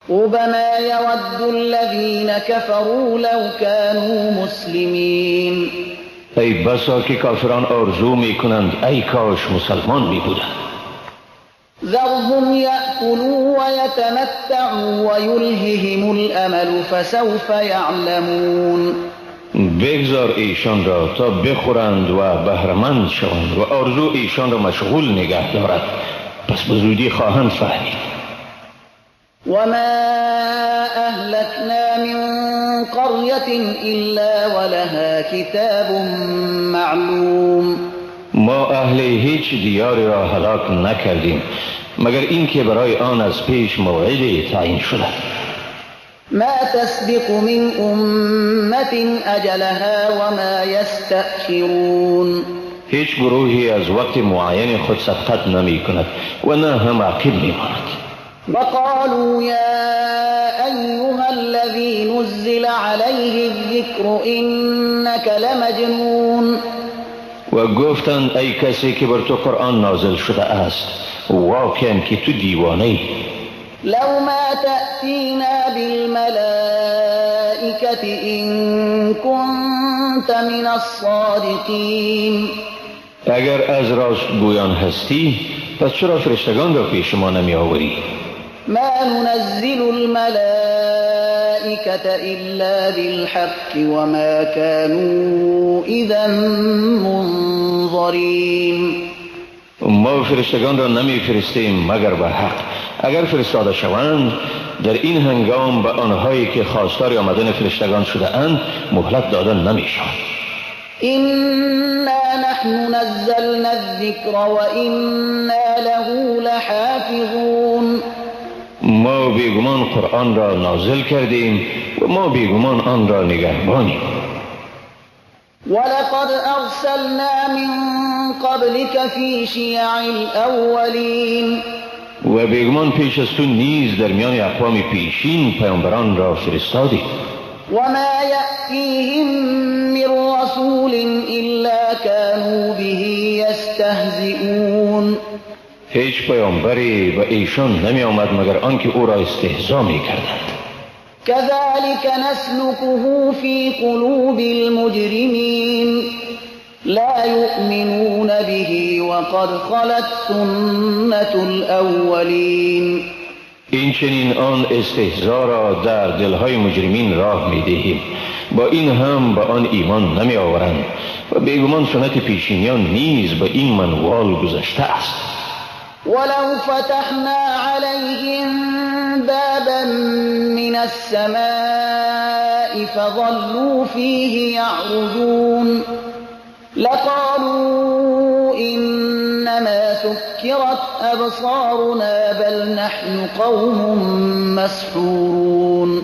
ربما يود الذين كفروا لو كانوا مسلمين. ای بسا که کافران آرزو می کنند ای کاش مسلمان می بودند. ذرهم یأکلوا ویتمتعوا ویلههم الامل فسوف یعلمون. بگذار ایشان را تا بخورند و بهره‌مند شوند و آرزو ایشان را مشغول نگه دارد، پس به زودی خواهند فهمید. وما أهلكنا من قرية إلا ولها كتاب معلوم. ما اهل هیچ دیاری را هلاک نکردیم مگر اینکه برای آن از پیش موعدی تعیین شده. ما تسبق من أمة أجلها وما يستأخرون. هیچ گروهی از وقت معین خود سبقت نمی کند و نه هم عقب می ماند. وقالوا يا أيها الذي نزل عليه الذكر إنك لمجنون. و گفتند ای کسی که بر تو قرآن نازل شده است، واقعا که تو دیوانه ای. لو ما تأتینا بالملائكة إن كنت من الصادقین. اگر از راست گویان هستی پس چرا فرشتگان را پیش ما نمی آوری؟ ما ننزل الملائكة إلا بالحق وما كانوا إذا منظرين. ما فرشتگان را نمی فرستیم مگر به حق. اگر فرستاده شوند در این هنگام به آنهایی که خواستار آمدن فرشتگان شده اند مهلت داده نمی شود. إنا نحن نزلنا الذكر وإنا له لحافظون. ما بیگمان قرآن را نازل کردیم و ما بیگمان آن را نگهبانیم. ولقد ارسلنا من قبلك في شیع الاولین. و بیگمان پیش از تو نیز در میان اقوام پیشین پیامبران را فرستادیم. وما یأتیهم من رسول الا كانوا به یستهزئون. هیچ پیامبری به ایشان نمی آمد مگر آنکه او را استهزا می کردند. كذلك نسلكه في قلوب المجرمين لا يؤمنون به وقد خلت سنة الأولين. این چنین آن استهزا را در دلهای مجرمین راه می دهیم، با این هم به آن ایمان نمی آورند و بیگمان سنت پیشینیان نیز به این منوال گذشته است. ولو فتحنا عليهم بابا من السماء فظلوا فيه يعرجون لقالوا إنما سكرت أبصارنا بل نحن قوم مسحورون.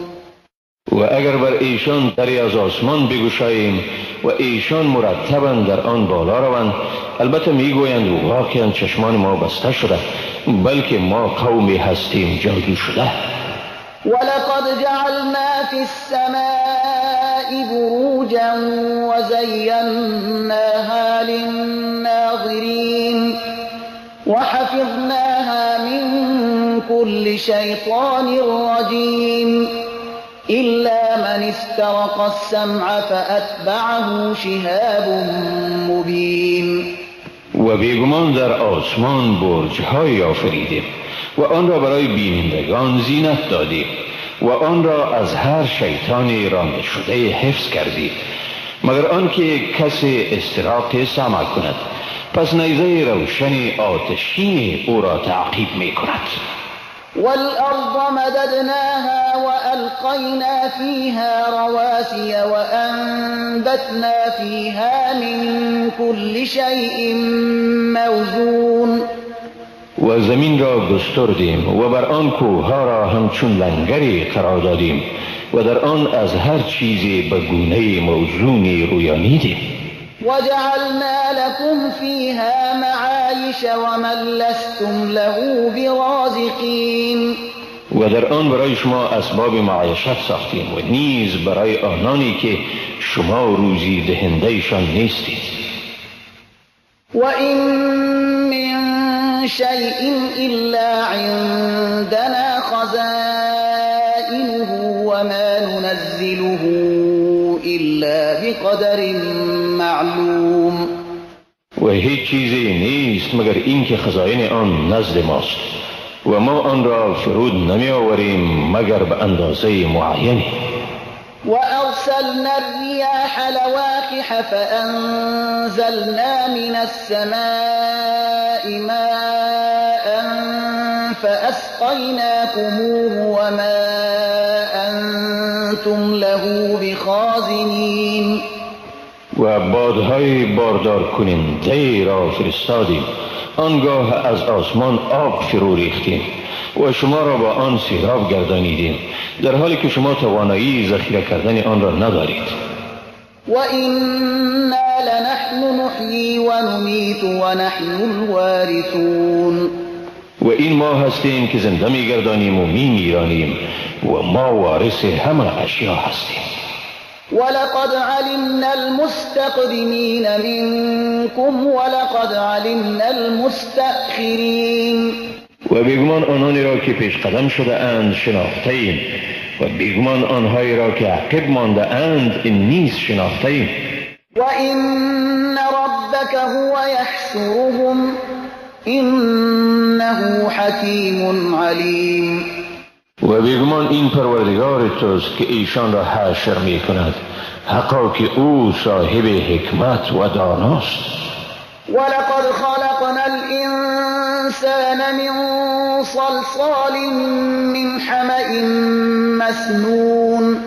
و اگر بر ایشان دری از آسمان بگشاییم و ایشان مرتبا در آن بالا روند، البته میگویند واقعا چشمان ما بسته شده، بلکه ما قومی هستیم جادو شده. ولقد جعلنا في السماء بروجا وزيناها للناظرين وحفظناها من كل شيطان رجيم إلا من استرق السمع فأتبعه شهاب مبين. و بیگمان در آسمان برج‌های آفریدیم و آن را برای بینندگان زینت دادیم و آن را از هر شیطانی رانده شده حفظ کردیم، مگر آنکه کسی استراق سمع کند، پس نیزه روشن آتشین او را تعقیب می کند. والأرض مددناها وألقينا فيها رواسي وأنبتنا فيها من كل شيء موزون. و زمین را گستردیم و بر آن کوهها را همچون لنگری قرار دادیم و در آن از هر چیزی به گونه موزونی رویانیدیم. وجعلنا لكم فيها معايش ومن لستم له برازقين. و در آن برای شما اسباب معیشت ساختیم و نیز برای آنانی که شما روزی دهندهشان نیستید. وإن من شيء إلا عندنا خزائنه خزائنه وما ننزله إلا بقدر معلوم. و هیچ چیزی نیست مگر اینکه خزائن آن نزد ماست و ما آن را فرود نمی آوریم مگر به اندازه معینی. وأرسلنا الرياح لواقح فأنزلنا من السماء ماء فأسقيناكموه وما أنتم له بخازنين. و بادهای باردار کننده را فرستادیم، آنگاه از آسمان آب فرو ریختیم و شما را با آن سیراب گردانیدیم، در حالی که شما توانایی ذخیره کردن آن را ندارید. و اینا لنحن نحیی و نمیت و نحن الوارثون. و این ما هستیم که زنده میگردانیم و میمیرانیم و ما وارث همه اشیا هستیم. ولقد علمنا المستقدمین منكم ولقد علمنا المستأخرین. و بیگمان آنانی را که پیش قدم شده اند شناخته ایم و بیگمان آنهایی را که عقب مانده اند نیز شناخته ایم. و این ربک هو یحشرهم انه حکیم علیم. و بیگمان این پروردگار توست که ایشان را حشر می کند، حقا که او صاحب حکمت و داناست. ولقد خلقنا الانسان من صلصال من حمأ مسنون.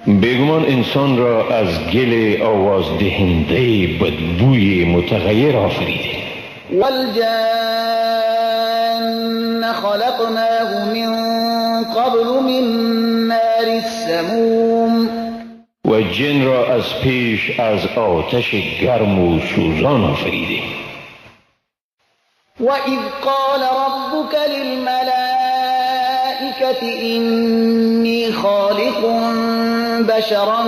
بیگمان انسان را از گل آواز دهنده بدبوی متغیر آفریدیم. والجان خلقناه من قبل من نار السموم. و جن را از پیش از آتش گرم و سوزان آفریدیم. و اذ قال ربک للملائکة اینی خالق بشرا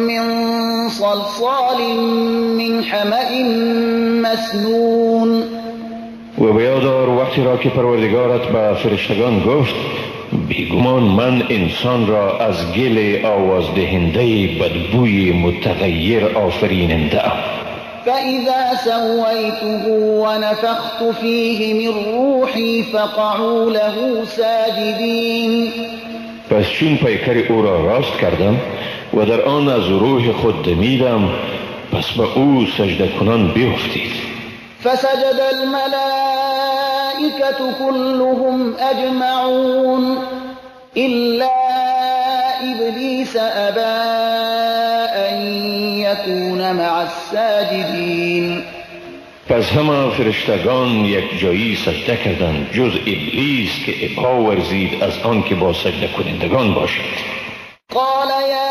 من صلصال من حمأ مسنون. و بیادار وقتی را که پروردگارت به فرشتگان گفت بیگمان من انسان را از گل آواز دهنده بدبوی متغیر آفریننده ام. فإذا سويته ونفخت فيه من روحي فقعوا له ساجدين. پس چون پیکر او را راست کردم و در آن از روح خود دمیدم، پس به او سجده کنان بیفتید. فسجد الملائكة كلهم أجمعون إلا إبليس أبى أن يكون مع الساجدين. پس همه فرشتگان یک جایی سجده کردند جز ابلیس که ابا ورزید از آن که با سجده کنندگان باشد. قال یا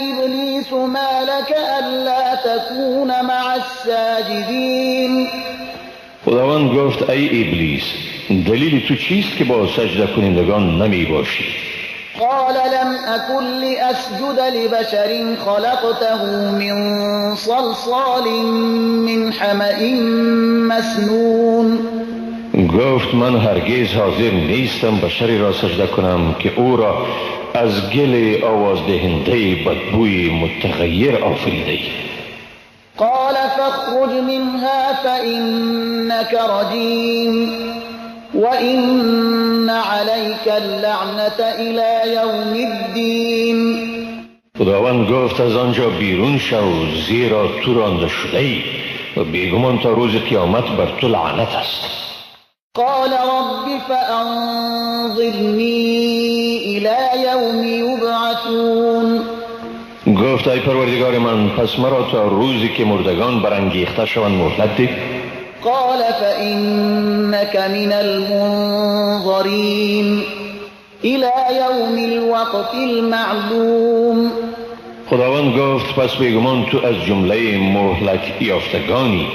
ابلیس ما لك الا تكون مع الساجدین. خداوند گفت ای ابلیس، دلیل تو چیست که با سجده کنندگان نمی باشی؟ قال لم أكن لأسجد لبشر خلقته من صلصال من حمأ مسنون. گفت من هرگز حاضر نیستم بشری را سجده کنم که او را از گل آواز دهنده بدبوی متغیر آفریده ای. قال فاخرج منها فإنك رجیم وإن عليك اللعنة إلى يوم الدين. خداوند گفت از آنجا بیرون شو، زیرا تو رانده شده ای و بیگمان تا روز قیامت بر تو لعنت است. قال رب فأنظرني إلى يوم يبعثون. گفت ای پروردگار من، پس مرا تا روزی که مردگان برانگیخته شوند مهلت ده. قال فإنك من المنظرين إلى يوم الوقت المعلوم. خداوند گفت پس بیگمان تو از جمله مهلت یافتگانی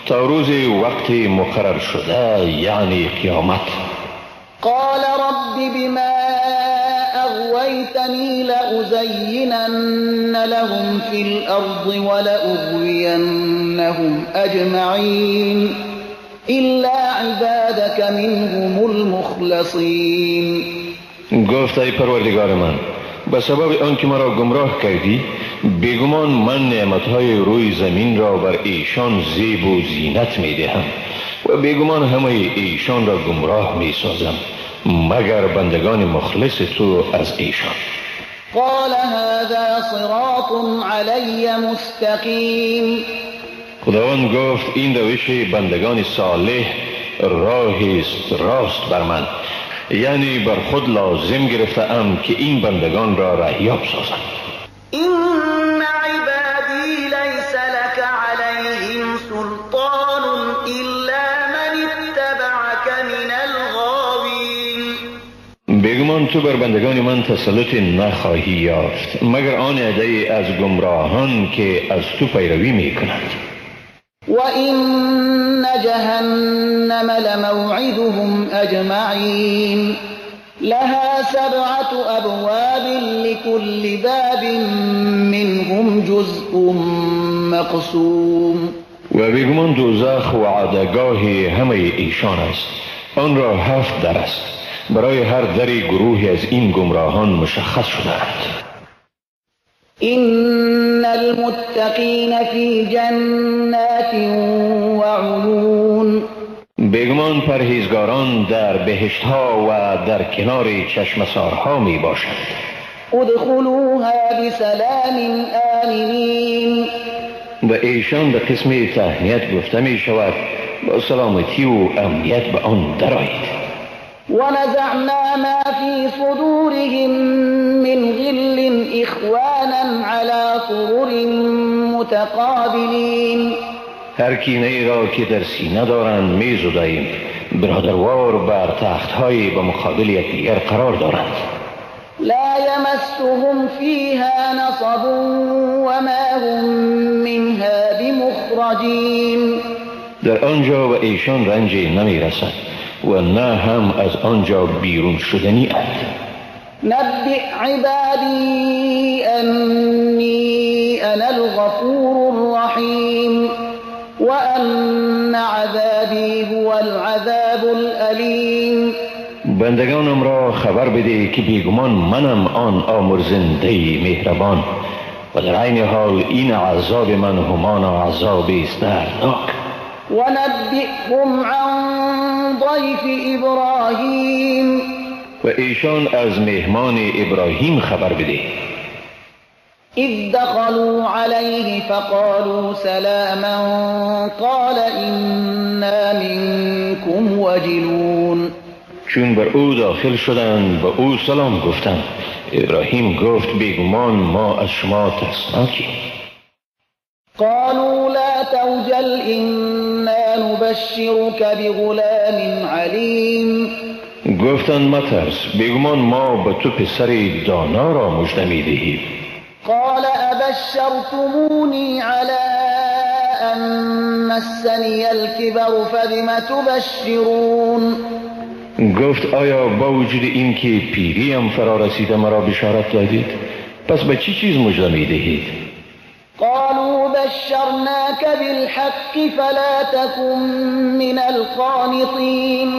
تا روز وقت مقرر شده، یعنی قیامت. قال رب بما أغويتني لأزينن لهم في الأرض ولأغوينهم أجمعين إلا عبادك منهم المخلصين. گفت ای پروردگار من، به سبب آنکه مرا گمراه کردی، بیگمان من نعمتهای روی زمین را بر ایشان زیب و زینت می دهم و بیگمان همه ایشان را گمراه می سازم مگر بندگان مخلص تو از ایشان. قال هذا صراط علی مستقیم. خداوند گفت این روش بندگان صالح راهی است راست بر من، یعنی بر خود لازم گرفته ام که این بندگان را رهیاب سازم. این عبادی لیس لك علیهم سلطان الا من اتبعك من الغاوین. بیگمان تو بر بندگان من تسلط نخواهی یافت مگر آن عده‌ای از گمراهان که از تو پیروی میکنند. وَإِنَّ جَهَنَّمَ لَمَوْعِدُهُمْ أَجْمَعِينَ لَهَا سَبْعَةُ أَبْوَابٍ لِكُلِّ بَابٍ مِّنْهُمْ جُزْءٌ مَّقْسُومٌ. و بیگمان دوزخ وعدگاه همه ایشان است، آن را 7 در است، برای هر دری گروهی از این گمراهان مشخص شده‌اند. إن المتقین فی جنات وعیون. بیگمان پرهیزگاران در بهشتها و در کنار چشمسارها می باشند. ادخلوها بسلام آمنین. و ایشان به قسم تهنیت گفته می شود با سلامتی و امنیت به آن درآیید. ونزعنا ما في صدورهم من غل إخوانا على سرر متقابلين. هر کینه ای را که در سینه دارند می زداییم، برادروار بر تختهای به مقابل یکدیگر قرار دارند. لا يمسهم فيها نصب وما هم منها بمخرجين. در آنجا و ایشان رنج نمی رسد و نه هم از آنجا بیرون شدنی اند. نبئ عبادی انی انا الغفور الرحیم وان عذابی هو العذاب الالیم. بندگانم را خبر بده که بیگمان منم آن آمرزنده مهربان و در عین حال این عذاب من همان عذاب است دردناک. ونبئهم عن ضیف ابراهیم. و ایشان از مهمان ابراهیم خبر بده. اذ دخلوا علیه فقالوا سلاما قال انا منکم وجلون. چون بر او داخل شدند به او سلام گفتند. ابراهیم گفت بیگمان ما از شما ترسناکیم. قالوا لا توجل إنا نبشرك بغلام علیم. گفتند مترس، بیگمان ما به تو پسر دانا را مژده می‌دهیم. قال أبشرتموني على أن مسني الكبر فبم تبشرون. گفت آیا با وجود این که پیریم فرا رسیده مرا بشارت دادید؟ پس به چی چیز مژده می‌دهید؟ قالوا بشرناك بالحق فلا تكن من القانطين.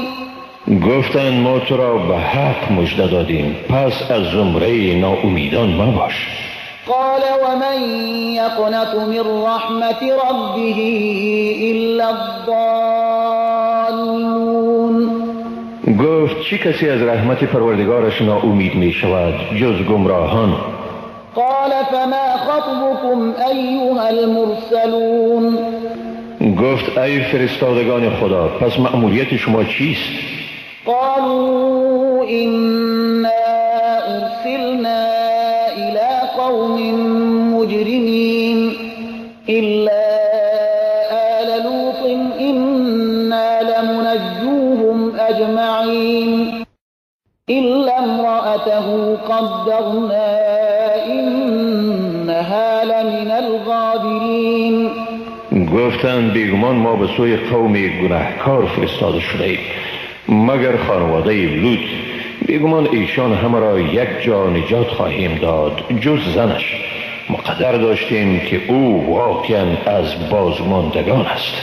گفتند ما تو را به حق مژده دادیم، پس از زمره ناامیدان مباش. قال ومن يقنط من رحمة ربه إلا الضالون. گفت چه کسی از رحمت پروردگارش ناامید می شود جز گمراهان؟ قال فما خطبكم أيها المرسلون. گفت ای فرستادگان خدا، پس مأموریت شما چیست؟ قالوا إنا أرسلنا إلى قوم مجرمين إلا آل لوط إنا لمنجوهم أجمعين إلا امرأته قدرنا إنها لمن الغابرين. گفتند بیگمان ما به سوی قوم گناهکار فرستاده شده ایم مگر خانواده لوط، بیگمان ایشان همه را یک جا نجات خواهیم داد جز زنش، مقدر داشتیم که او واقعا از بازماندگان است.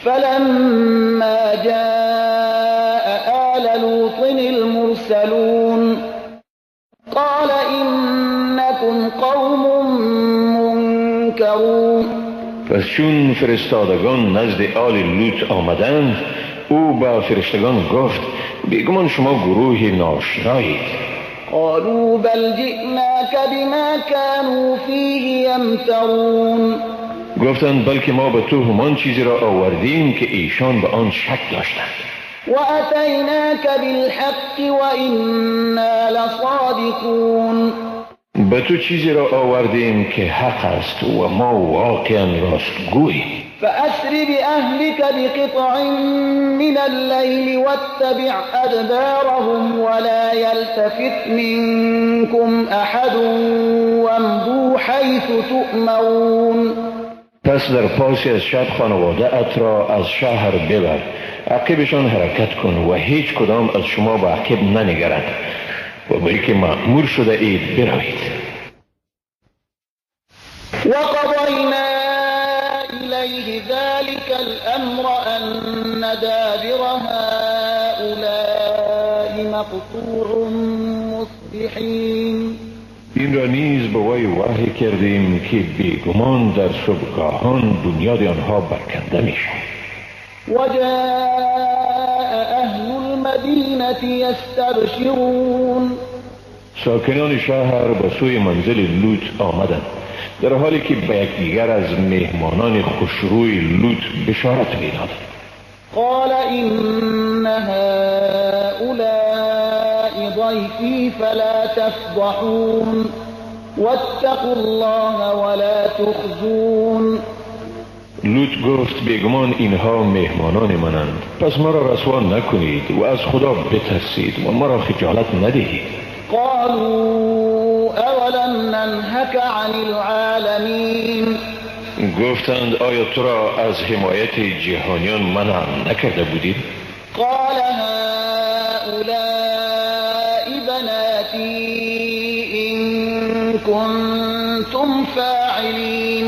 فلما جاء آل لوط المرسلون. إنكم قوم منكرون. پس چون فرستادگان نزد آل لوط آمدند، او با فرشتگان گفت بیگمان شما گروه ناشنایید. قالوا بل جئناك بما كانوا فيه يمترون. گفتند بلکه ما به تو همان چیزی را آوردیم که ایشان به آن شک داشتند. وأتيناك بالحق وإنا لصادقون. به تو چیزی را آوردیم که حق است و ما واقعا راستگوییم. فأسر بأهلك بقطع من الليل واتبع أدبارهم ولا يلتفت منكم أحد وامضوا حيث تؤمرون. پس در پاسی از شب خانواده ات را از شهر ببر، عقبشان حرکت کن و هیچ کدام از شما به عقب ننگرند و بلکه مأمور شده اید بروید. وقضینا إليه ذلك الأمر أن دابر هؤلاء مقطوع مصبحين. این را نیز به وی وحی کردیم که بیگمان در صبحگاهان بنیاد آنها برکنده می شود. وجاء أهل المدینة یستبشرون. ساکنان شهر به سوی منزل لوط آمدند، در حالی که به یکدیگر از مهمانان خوشروی لوط بشارت می‌دادند. قال إن هؤلاء ضيفي فلا تفضحون واتقوا الله ولا تخزون. لوط گفت بیگمان اینها مهمانان منند، پس مرا رسوا نکنید و از خدا بترسید و مرا خجالت ندهید. قالوا اولم ننهک عن العالمین. گفتند آیا تو را از حمایت جهانیان منع نکرده بودید؟ قال هؤلاء بناتی إن کنتم فاعلین.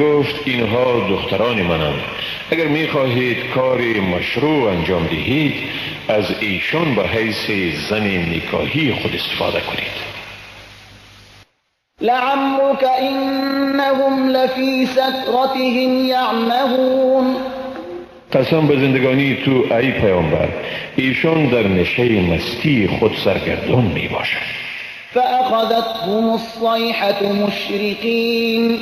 گفت اینها دختران منند، اگر میخواهید کار مشروع انجام دهید از ایشان به حیث زن نکاحی خود استفاده کنید. لعمرك إنهم لفی سکرتهم یعمهون. قسم به زندگانی تو ای پیامبر، ایشان در نشه مستی خود سرگردان می باشند. فأخذتهم الصیحة مشرقین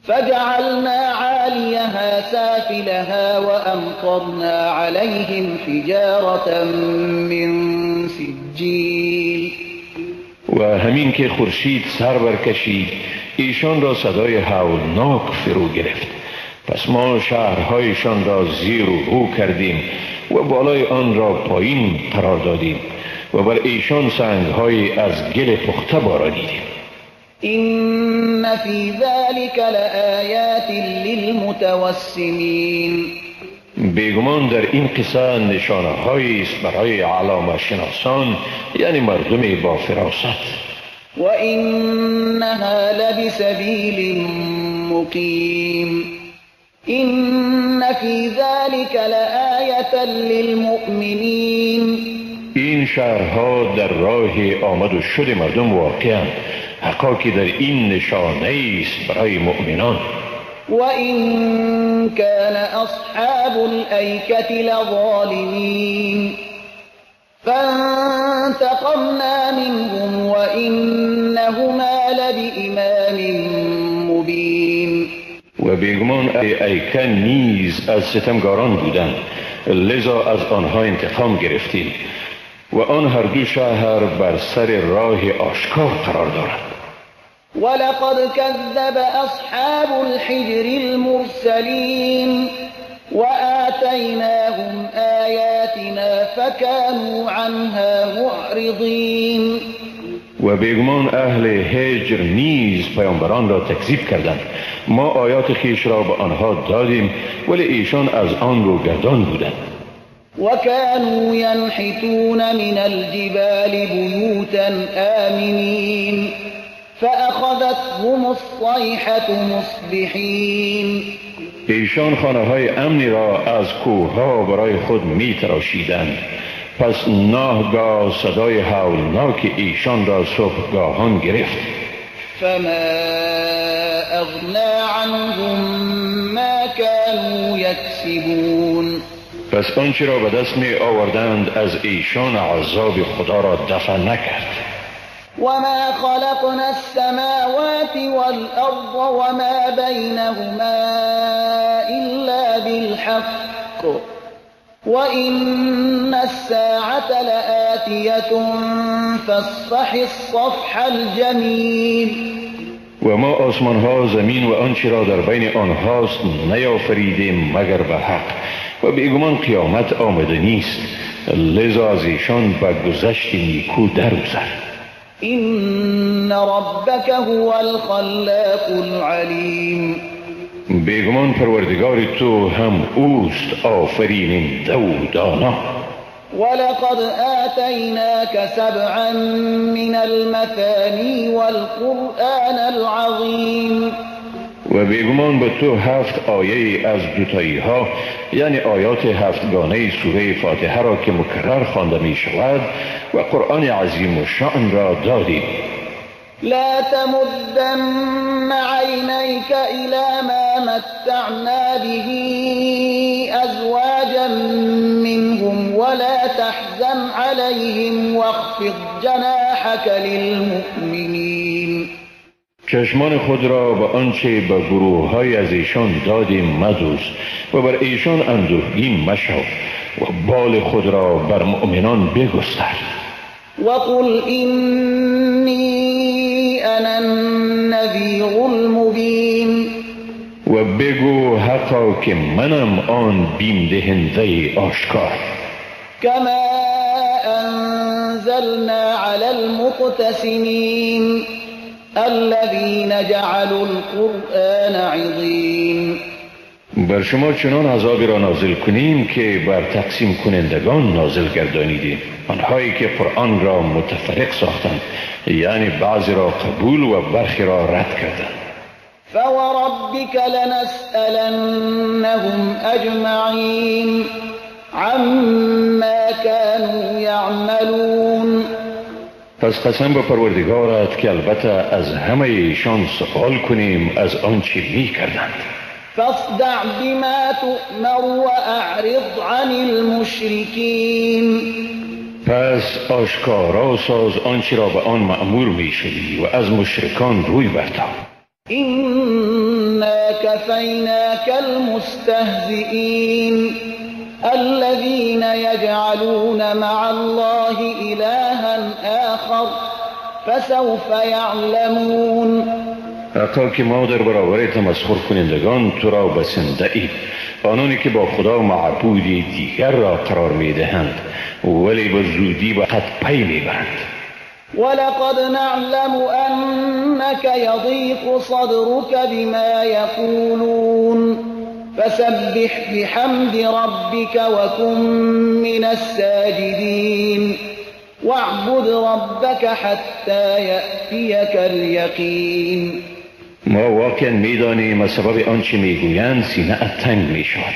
فجعلنا عاليها سافلها وأمطرنا عليهم حجارة من سجیل. و همین که خورشید سر برکشید ایشان را صدای هولناک فرو گرفت. پس ما شهرهایشان را زیر و رو کردیم و بالای آن را پایین قرار دادیم و بر ایشان سنگهای از گل پخته بارانیدیم. إن في ذلك لآیات للمتوسمین. بیگمان در این قصه نشانه هایی است برای علامه شناسان، یعنی مردم با فراست. و إنها لبسبیل مقیم. إن في ذلك لآیة للمؤمنین. این شهرها در راه آمد و شد مردم واقعا، حقا که در این نشانه است برای مؤمنان. و این کان اصحاب الایکة لظالمین فانتقمنا منهم و انهما لبإمام مبین. و بیگمان ایکه نیز از ستمگاران بودند، لذا از آنها انتقام گرفتیم و آن هر دو شهر بر سر راه آشکار قرار دارند. ولقد كذب أصحاب الحجر المرسلين وآتيناهم آياتنا فكانوا عنها معرضين. و بیگمان اهل هجر نیز پیامبران را تکذیب کردند. ما آیات خویش را به آنها دادیم ولی ایشان از آن روگردان بودند. وكانوا ينحتون من الجبال بيوتا آمنين فأخذتهم الصيحة مصبحين. ایشان خانه های امنی را از کوهها برای خود می تراشیدند. پس ناگاه صدای هولناک ایشان را صبحگاهان گرفت. فما اغنى عنهم ما كانوا یکسبون. پس آنچه را به دست می آوردند از ایشان عذاب خدا را دفع نکرد. وما خلقنا السماوات والأرض وما بينهما إلا بالحق وإن الساعة لآتية فاصفح الصفح الجميل. و ما آسمان ها، زمین و آنچه را در بین آنهاست نیافریدیم مگر به حق، و بیگمان قیامت آمده نیست، لذا از ایشان به گذشت نیکو درگذر. إن ربك هو الخلاق العليم. بیگمان پروردگار تو هم اوست آفریننده و دانا. ولقد آتيناك سبعا من المثاني والقرآن العظيم. و بیگمان به تو 7 آیه از دوتایی ها، یعنی آیات هفتگانه سوره فاتحه را که مکرر خوانده می شود و قرآن عظیم و شأن را دادیم. لا تمدن عینیک الی ما متعنا به ازواجا منهم ولا تحزن علیهم واخفض جناحک للمؤمنین. چشمان خود را به آنچه به گروه های از ایشان دادیم مدوز و بر ایشان اندوهگین مشو و بال خود را بر مؤمنان بگستر. وقل اینی انا النذیر المبین. و بگو حقا که منم آن بیم دهنده آشکار. کما انزلنا علی المقتسمین الذين جعلوا القرآن عضین. بر شما چنان عذابی را نازل کنیم که بر تقسیم کنندگان نازل گردانیدیم، آنهایی که قرآن را متفرق ساختند، یعنی بعضی را قبول و برخی را رد کردند. فوربك لنسألنهم اجمعین عما كانوا یعملون. پس قسم به پروردگارت که البته از همه ایشان سوال کنیم از آنچه می کردند. فاصدع بما تؤمر واعرض عن المشرکین. پس آشکارا ساز آنچه را به آن مأمور می شوی و از مشرکان روی برتاب. إنا کفیناک المستهزئین الذين يجعلون مع الله إلها آخر فسوف يعلمون. حتی که ما در برابر تمسخر کنندگان تو را بسنده ایم، آنانی که با خدا معبودی دیگر را قرار می دهند ولی به زودی به قد پی می برند. ولقد نعلم أنك يضيق صدرك بما يقولون فسبح بحمد ربك وكن من الساجدين واعبد ربك حتى يأتيك اليقين. ما واقعا میدانیم از سبب آنچه میگویند سینه ات تنگ میشود،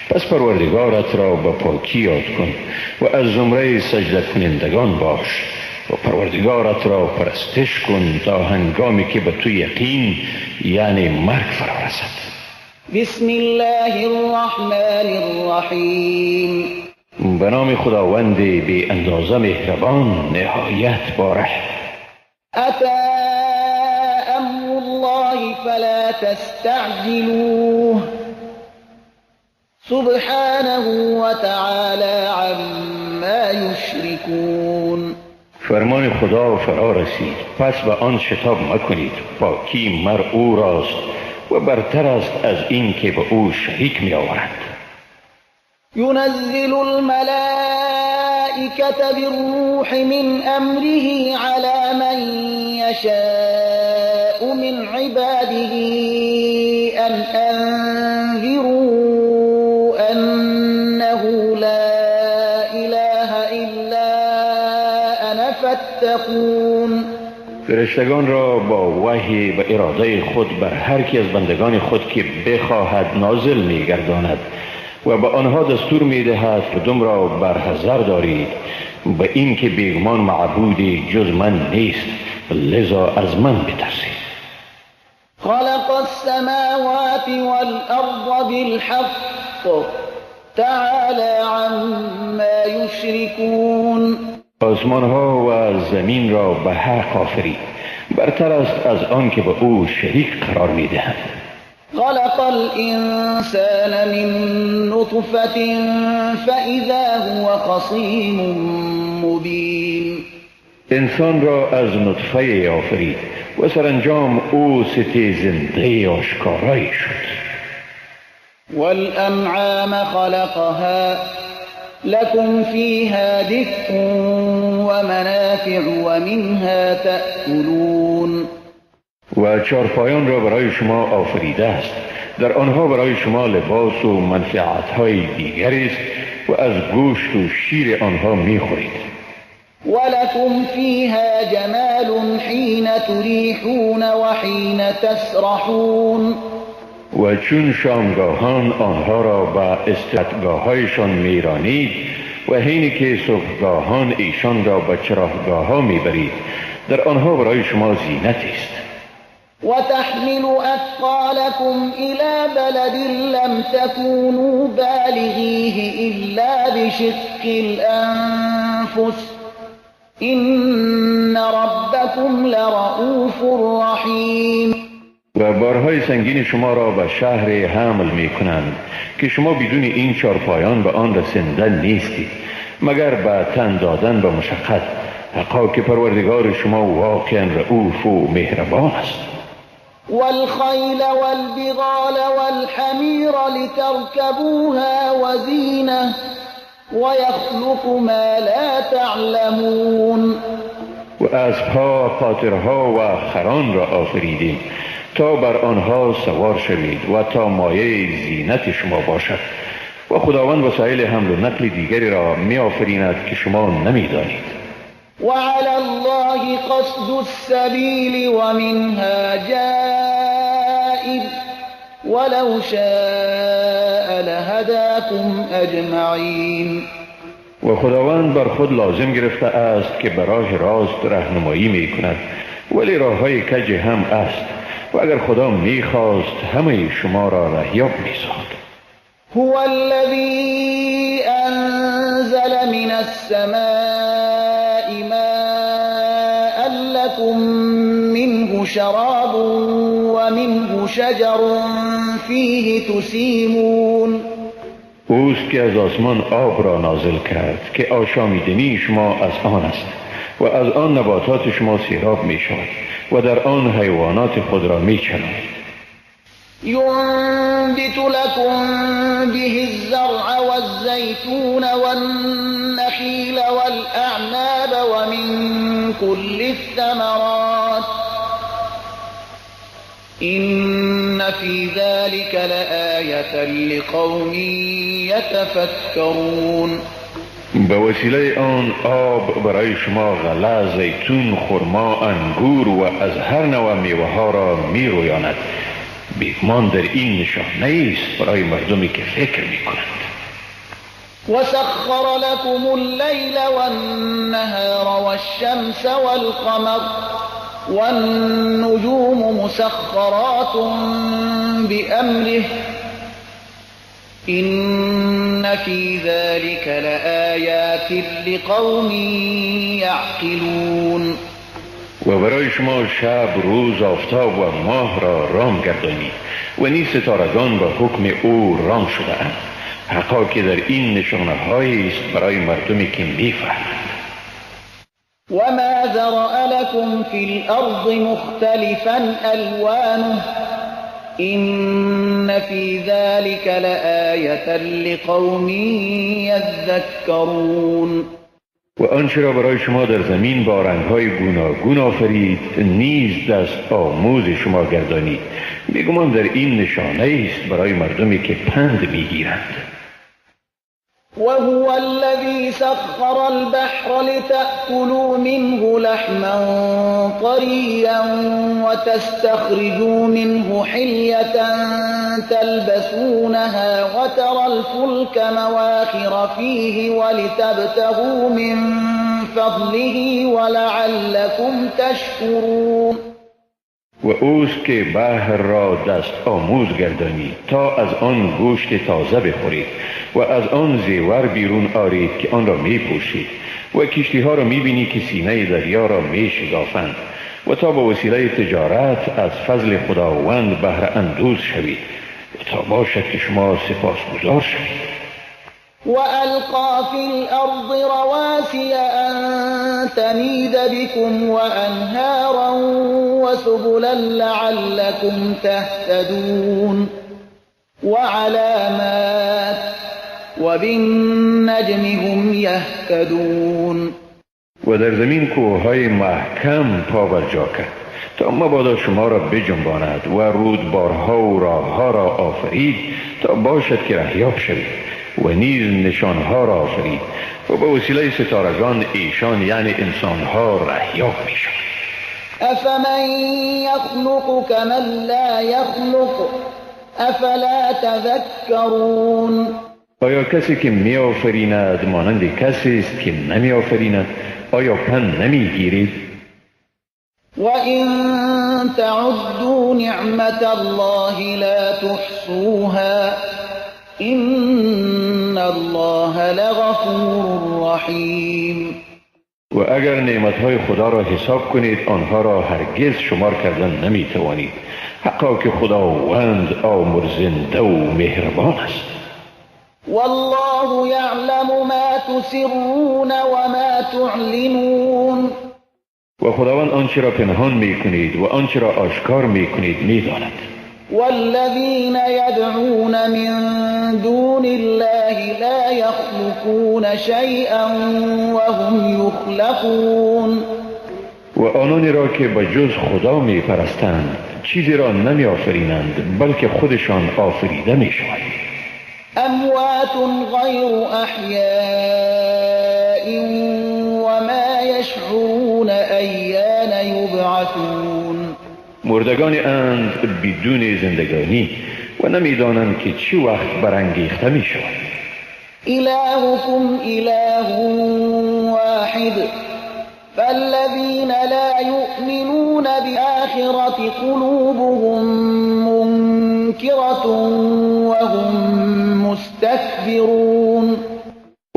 پس پروردگارت را به پاکی یاد کن و از زمره سجده کنندگان باش و پروردگارت را پرستش کن تا هنگامی که به تو یقین یعنی مرگ فرا رسد. بسم الله الرحمن الرحیم. به نام خداوند بی اندازه مهربان نهایت باره. اتی امر الله فلا تستعجلوه سبحانه وتعالی عما یشرکون. فرمان خدا فرا رسید، پس به آن شتاب مکنید. پاکی مر او راست و برتر است از این که به او شریک می آورند. ينزل الملائكة بالروح من أمره على من يشاء من عباده أن أنذروا أنه لا إله إلا أنا فاتقون. فرشتگان را با وحی و اراده خود بر هر کی از بندگان خود که بخواهد نازل می‌گرداند و به آنها دستور میدهد مردم را برحذر دارید به اینکه بیگمان معبودی جز من نیست، لذا از من بترسید. خلق السماوات والأرض بالحق تعالى عما يشركون. آسمان ها و زمین را به حق آفرید، برتر است از آن که به او شریک قرار میدهند. خلق الانسان من نطفة فإذا هو خصیم مبین. انسان را از نطفه آفرید و سرانجام او ستیزنده آشکارایی شد. والأنعام خلقها لكم فيها دفء ومنافع ومنها تأكلون. و چارپایان را برای شما آفریده است، در آنها برای شما لباس و منفعت‌های دیگری است و از گوشت و شیر آنها می‌خورید. ولكم فيها جمال حين تريحون وحين تسرحون. و چون شامگاهان آنها را به استراحتگاه‌هایشان میرانید و حینی که صبحگاهان ایشان را به چراگاه‌ها میبرید، در آنها برای شما زینت است. وتحمل أثقالكم إلى بلد لم تكونوا بالغيه إلا بشق الأنفس إن ربكم لرؤوف رحیم. و بارهای سنگین شما را به شهر حمل می کنند که شما بدون این چارپایان به آن رسنده نیستید، مگر به تن دادن به مشقت. حقا که پروردگار شما واقعا رؤوف و مهربان است. والخیل والبغال والحمیر لترکبوها وزینة ویخلق ما لا تعلمون. و اسبها، قاطرها و خران را آفریدیم تا بر آنها سوار شوید و تا مایه زینت شما باشد، و خداوند وسایل حمل و نقل دیگری را می آفریند که شما نمی دانید. وعلى الله قصد السبیل ومنها جائر ولو شاء لهداكم اجمعین. و خداوند بر خود لازم گرفته است که به راه راست راهنمایی می کند، ولی راه های کج هم است، و اگر خدا می خواست همه شما را رهیاب می ساخت. هو الذی انزل من السماء ماء لكم منه شراب ومنه شجر فیه تسیمون. اوست که از آسمان آب را نازل کرد که آشامیدنی شما از آن است و از آن نباتات شما سیراب می شود و در آن حیوانات خود را می چرانید. ينبت لكم به الزرع والزيتون والنخيل والأعناب ومن كل الثمرات إن في ذلك لآية لقوم يتفكرون. به وسیله آن آب برای شما غله، زیتون، خرما، انگور و از هر نوع میوه ها را می رویاند. بیگمان در این نشانه است برای مردمی که فکر می کنند. وسخر لكم الليل والنهار والشمس والقمر والنجوم مسخرات بأمره إن في ذلك لآيات لقوم يعقلون. و برای شما شب، روز، آفتاب و ماه را رام گردانید و نیز ستارگان با حکم او رام شده اند. حقا که در این نشانه هایی است برای مردمی که میفهمند. وما ذرأ لكم في الأرض مختلفا ألوانه إن في ذلك لآية لقوم يذكرون. و آنچه را برای شما در زمین با رنگ‌های گوناگون آفرید نیز دست آموز شما گردانید. بیگمان در این نشانه است برای مردمی که پند میگیرند. وهو الذي سخر البحر لتأكلوا منه لحما طريا وتستخرجوا منه حلية تلبسونها وترى الفلك مواخر فيه ولتبتغوا من فضله ولعلكم تشكرون. و اوست که بحر را دست آموز گردانید تا از آن گوشت تازه بخورید و از آن زیور بیرون آرید که آن را می پوشید و کشتی ها را می بینی که سینه دریا را می شگافند و تا با وسیله تجارت از فضل خداوند بهره اندوز شوید و تا باشد که شما سپاسگزار شوید. وألقى في الأرض رواسي أن تميد بكم وأنهارا وسبلا لعلكم تهتدون وعلامات وبالنجم هم يهتدون. و در زمین کوههای محکم پابرجا کرد تا مبادا شما را بجنباند و رودبارها و راهها را آفرید تا باشد که رهیاب شوید و نیز نشانها را آفرید و به وسیله ستارگان ایشان یعنی انسانها رهیاب میشوند. افمن یخلق کمن لا یخلق افلا تذکرون. آیا کسی که می آفریند مانند کسی است که نمی آفریند؟ آیا پند نمی گیرید؟ وَإِن تَعُدُّوا نِعْمَةَ اللَّهِ لَا تُحْصُوهَا إِنَّ اللَّهَ لَغَفُورٌ رَّحِيمٌ. و اگر نعمتهای خدا را حساب کنید آنها را هرگز شمار کردن نمی توانید. حقا که خداوند آمرزنده و مهربان است. والله یعلم ما تسرون وما تعلنون. و خداوند آنچه را پنهان می کنید و آنچه را آشکار می کنید می داند. والذین یدعون من دون الله لا یخلقون شیئا وهم یخلقون. و آنانی را که به جز خدا می پرستند چیزی را نمی آفرینند بلکه خودشان آفریده می شوند. اموات غیر احیاء وما یشعرون ایان یبعثون. مردگان اند بدون زندگانی و نمیدانند که چه وقت برانگیخته می شوند. الهکم اله واحد فالذین لا یؤمنون بالآخرة قلوبهم منکرة وهم مستکبرون.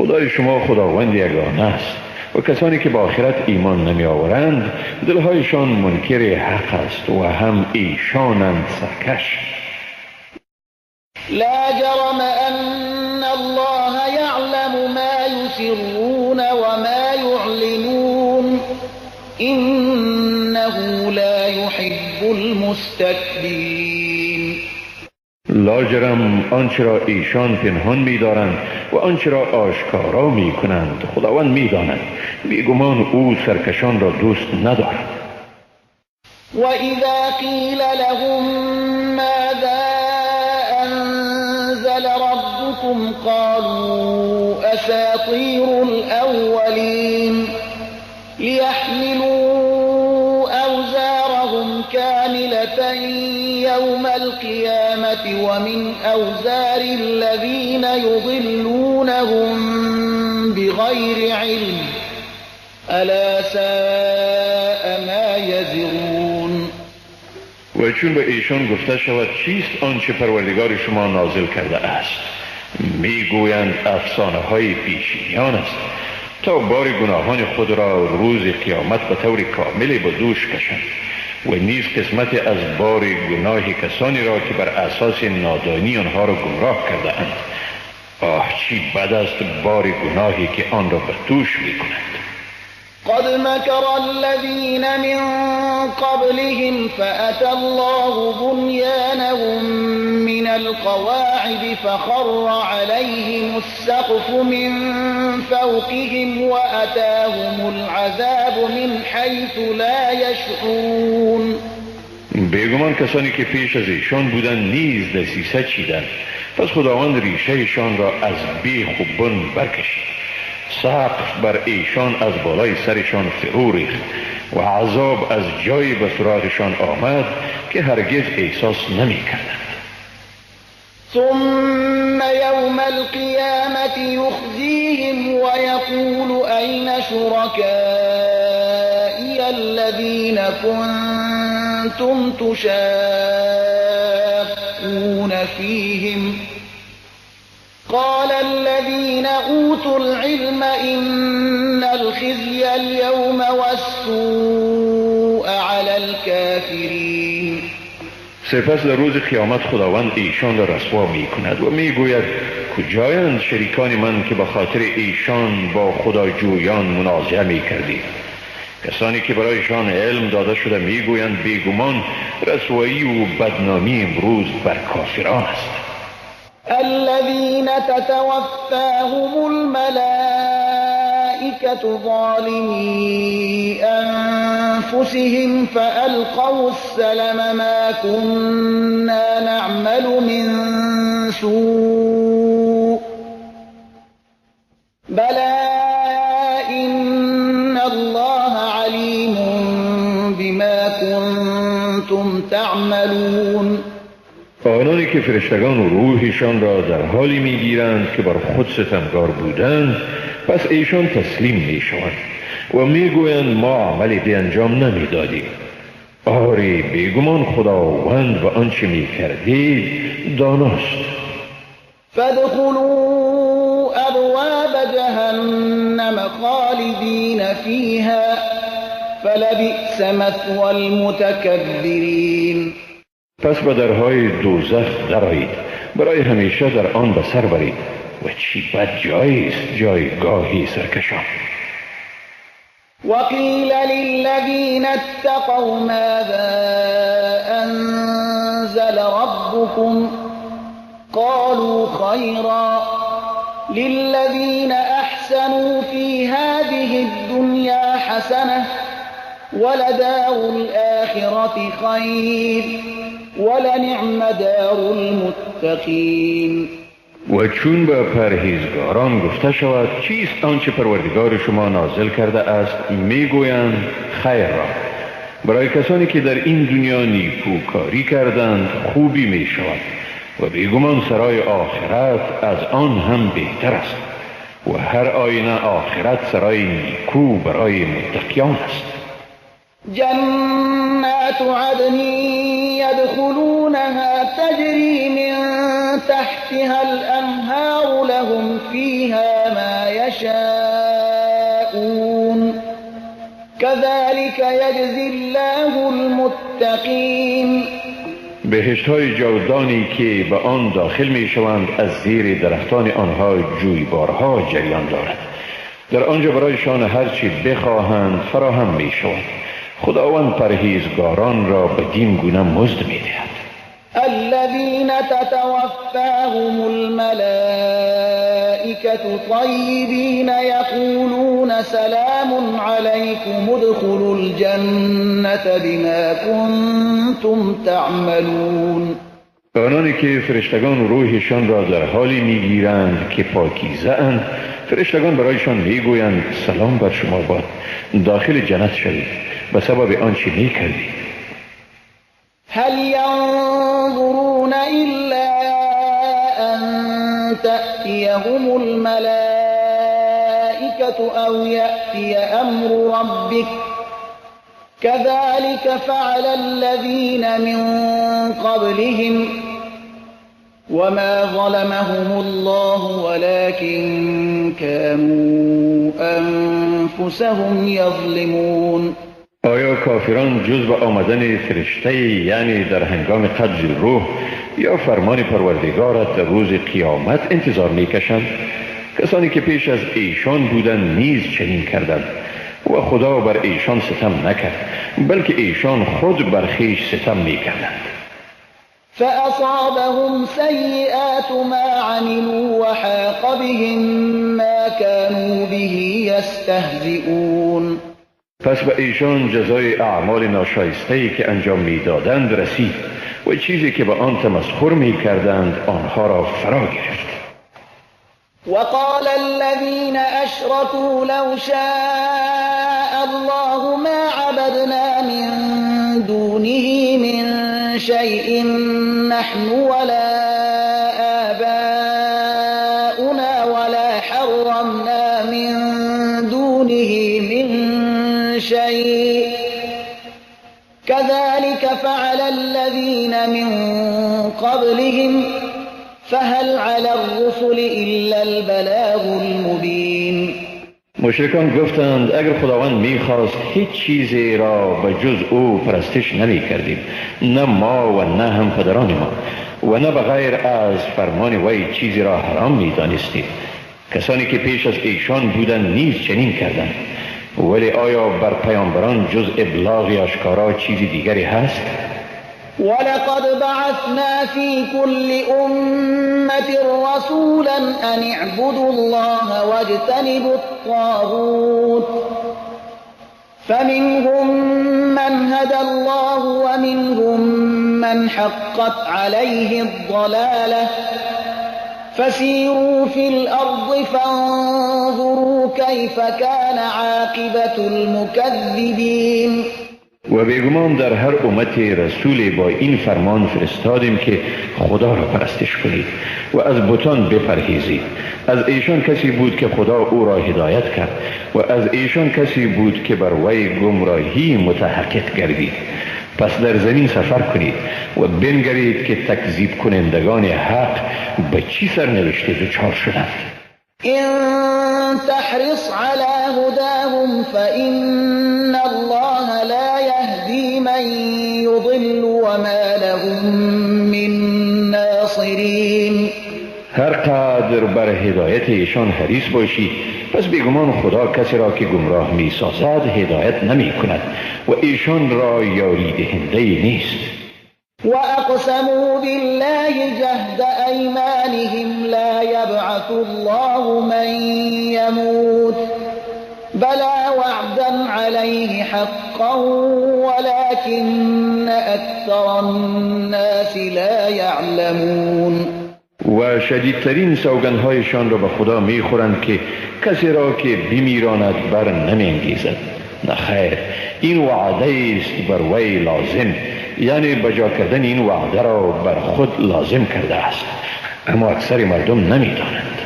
خدای شما خداوند یگانه است و کسانی که به آخرت ایمان نمی آورند دلهایشان منکر حق است و هم ایشانند سرکش. لا جرم ان الله یعلم ما یسرون وما یعلنون انه لا یحب المستکبرین. لاجرم آنچه را ایشان پنهان می‌دارند و آنچه را آشکارا می‌کنند خداوند می‌داند. بیگمان او سرکشان را دوست ندارد. و اذا قیل لهم ماذا انزل ربكم قالوا اساطیر الاولین لیحملوا اوزارهم کاملة يوم القيامة ومن أوزار الذين يضلونهم بغير علم ألا ساء ما يزرون. و چون به ایشان گفته شود چیست آنچه پروردگار شما نازل کرده است، میگویند افسانه های پیشینیان است تا بار گناهان خود را روز قیامت به طور کامل به دوش کشند و نیز قسمت از بار گناه کسانی را که بر اساس نادانی آنها را گمراه کرده اند. آه چی بد است بار گناهی که آن را به دوش می کنند. قد مکر الذین من قبلهم فأتى الله بنیانهم من القواعد فخر عليهم السقف من فوقهم وأتاهم العذاب من حيث لا يشعرون. بیگمان کسانی که پیش از ایشان بودند نیز دسیسه چیدند پس خداوند ریشهشان را از بیخ و بن برکشید. سقف بر ایشان از بالای سرشان فرو ریخت و عذاب از جایی به سراغشان آمد که هرگز احساس نمی کردند. ثم يوم القيامة يخزيهم ويقول أين شركائي الذين كنتم تشاقون فيهم قال الذين أوتوا العلم إن الخزي اليوم والسوء على الكافرين. سپس در روز قیامت خداوند ایشان را رسوا می کند و می گوید کجایند شریکان من که به خاطر ایشان با خداجویان منازعه می کردید؟ کسانی که برایشان علم داده شده می گویند بیگمان رسوایی و بدنامی امروز بر کافران است. الذين تتوفاهم الملائكة ظالمي أنفسهم فألقوا السلم ما كنا نعمل من سوء بلى إن الله عليم بما كنتم تعملون. آنانی که فرشتگان روحشان را در حالی میگیرند که بر خود ستمکار بودند، پس ایشان تسلیم میشوند و میگویند ما عملی به انجام نمیدادیم. آری بیگمان خداوند و آنچه میکردید داناست. فادخلوا ابواب جهنم خالدین فیها فلبئس مثوی المتکبرین. پس به درهای دوزخ درآیید، برای همیشه در آن به سر برید و چی بد جایی است جایگاهی سرکشان. وقیل للذین اتقوا ماذا انزل ربكم قالوا خیرا للذین احسنوا فی هذه الدنیا حسنة ولدار الآخرة خیر ولنعم دار المتقین. و چون به پرهیزگاران گفته شود چیست آنچه پروردگار شما نازل کرده است، میگویند خیر را. برای کسانی که در این دنیا نیکوکاری کردند خوبی می شود و بیگمان سرای آخرت از آن هم بهتر است و هر آینه آخرت سرای نیکو برای متقیان است. جنات عدن يدخلونها تجري من تحتها الأنهار لهم فيها ما يشاءون كذلك يجزي الله المتقين. بهشت های جاودانی که به آن داخل می شوند از زیر درختان آنها جویبارها جریان دارد. در آنجا برایشان هرچی بخواهند فراهم می شود. خداوند پرهیزگاران را بدین گونه مزد می دهد. الذين تتوفاهم الملائكة طيبين يقولون سلام عليكم ادخلوا الجنة بما كنتم تعملون. آنانی که فرشتگان روحشان را در حالی میگیرند که پاکیزه اند، فرشتگان برایشان میگویند سلام بر شما باد، داخل جنت شوید به سبب آنچه میکردید. هل ينظرون إلا أن تأتيهم الملائكة أو يأتي أمر ربك كذلك فعل الذين من قبلهم وما ظلمهم الله ولكن كانوا أنفسهم يظلمون. آیا کافران جز به آمدن فرشته، یعنی در هنگام قبض روح یا فرمان پروردگارت در روز قیامت انتظار میکشند؟ کسانی که پیش از ایشان بودند نیز چنین کردند و خدا بر ایشان ستم نکرد، بلکه ایشان خود بر خویش ستم میکردند. فأصابهم سیئات ما عملوا وحاق بهم ما كانوا به یستهزئون. پس به ایشان جزای اعمال ناشایسته‌ای که انجام میدادند رسید و و چیزی که به آن تمسخر می کردند آنها را فرا گرفت. وقال الذين أشركوا لو شاء الله ما عبدنا من دونه من شيء نحن ولا آباؤنا ولا حرمنا من دونه من شيء كذلك فعل الذين من قبلهم فهل على الرسل إلا البلاغ المبين. مشرکان گفتند اگر خداوند میخواست هیچ چیزی را به جز او پرستش نمی کردیم، نه ما و نه هم پدران ما، و نه به غیر از فرمان وی چیزی را حرام می دانستیم. کسانی که پیش از ایشان بودند نیز چنین کردند. ولی آیا بر پیامبران جز ابلاغ آشکارا چیزی دیگری هست؟ ولقد بعثنا في كل أمة رسولا أن اعبدوا الله واجتنبوا الطاغوت فمنهم من هدى الله ومنهم من حقت عليه الضلالة فسيروا في الأرض فانظروا كيف كان عاقبة المكذبين. و بیگمان در هر امت رسول با این فرمان فرستادیم که خدا را پرستش کنید و از بتان بپرهیزید. از ایشان کسی بود که خدا او را هدایت کرد و از ایشان کسی بود که بر وی گمراهی متحقق گردید. پس در زمین سفر کنید و بنگرید که تکذیب کنندگان حق به چی سرنوشت دچار شدند. إن تحرص على هداهم فإن الله لا يهدي من يضل وما لهم من ناصرين. هر قدر بر هدایت ایشان حریص باشی، پس بیگمان خدا کسی را که گمراه می سازد هدایت نمی کند و ایشان را یاری دهنده نیست. وأقسموا بالله جهد أيمانهم لا يبعث الله من يموت بلى وعدا عليه حقا ولكن أكثر الناس لا يعلمون. و شدیدترین سوگندهایشان را به خدا میخورند که کسی را که بمیراند بر نمیانگیزد. نه خیر، این وعده است بر وی لازم، یعنی بجا کردن این وعده را بر خود لازم کرده است، اما اکثر مردم نمیدانند.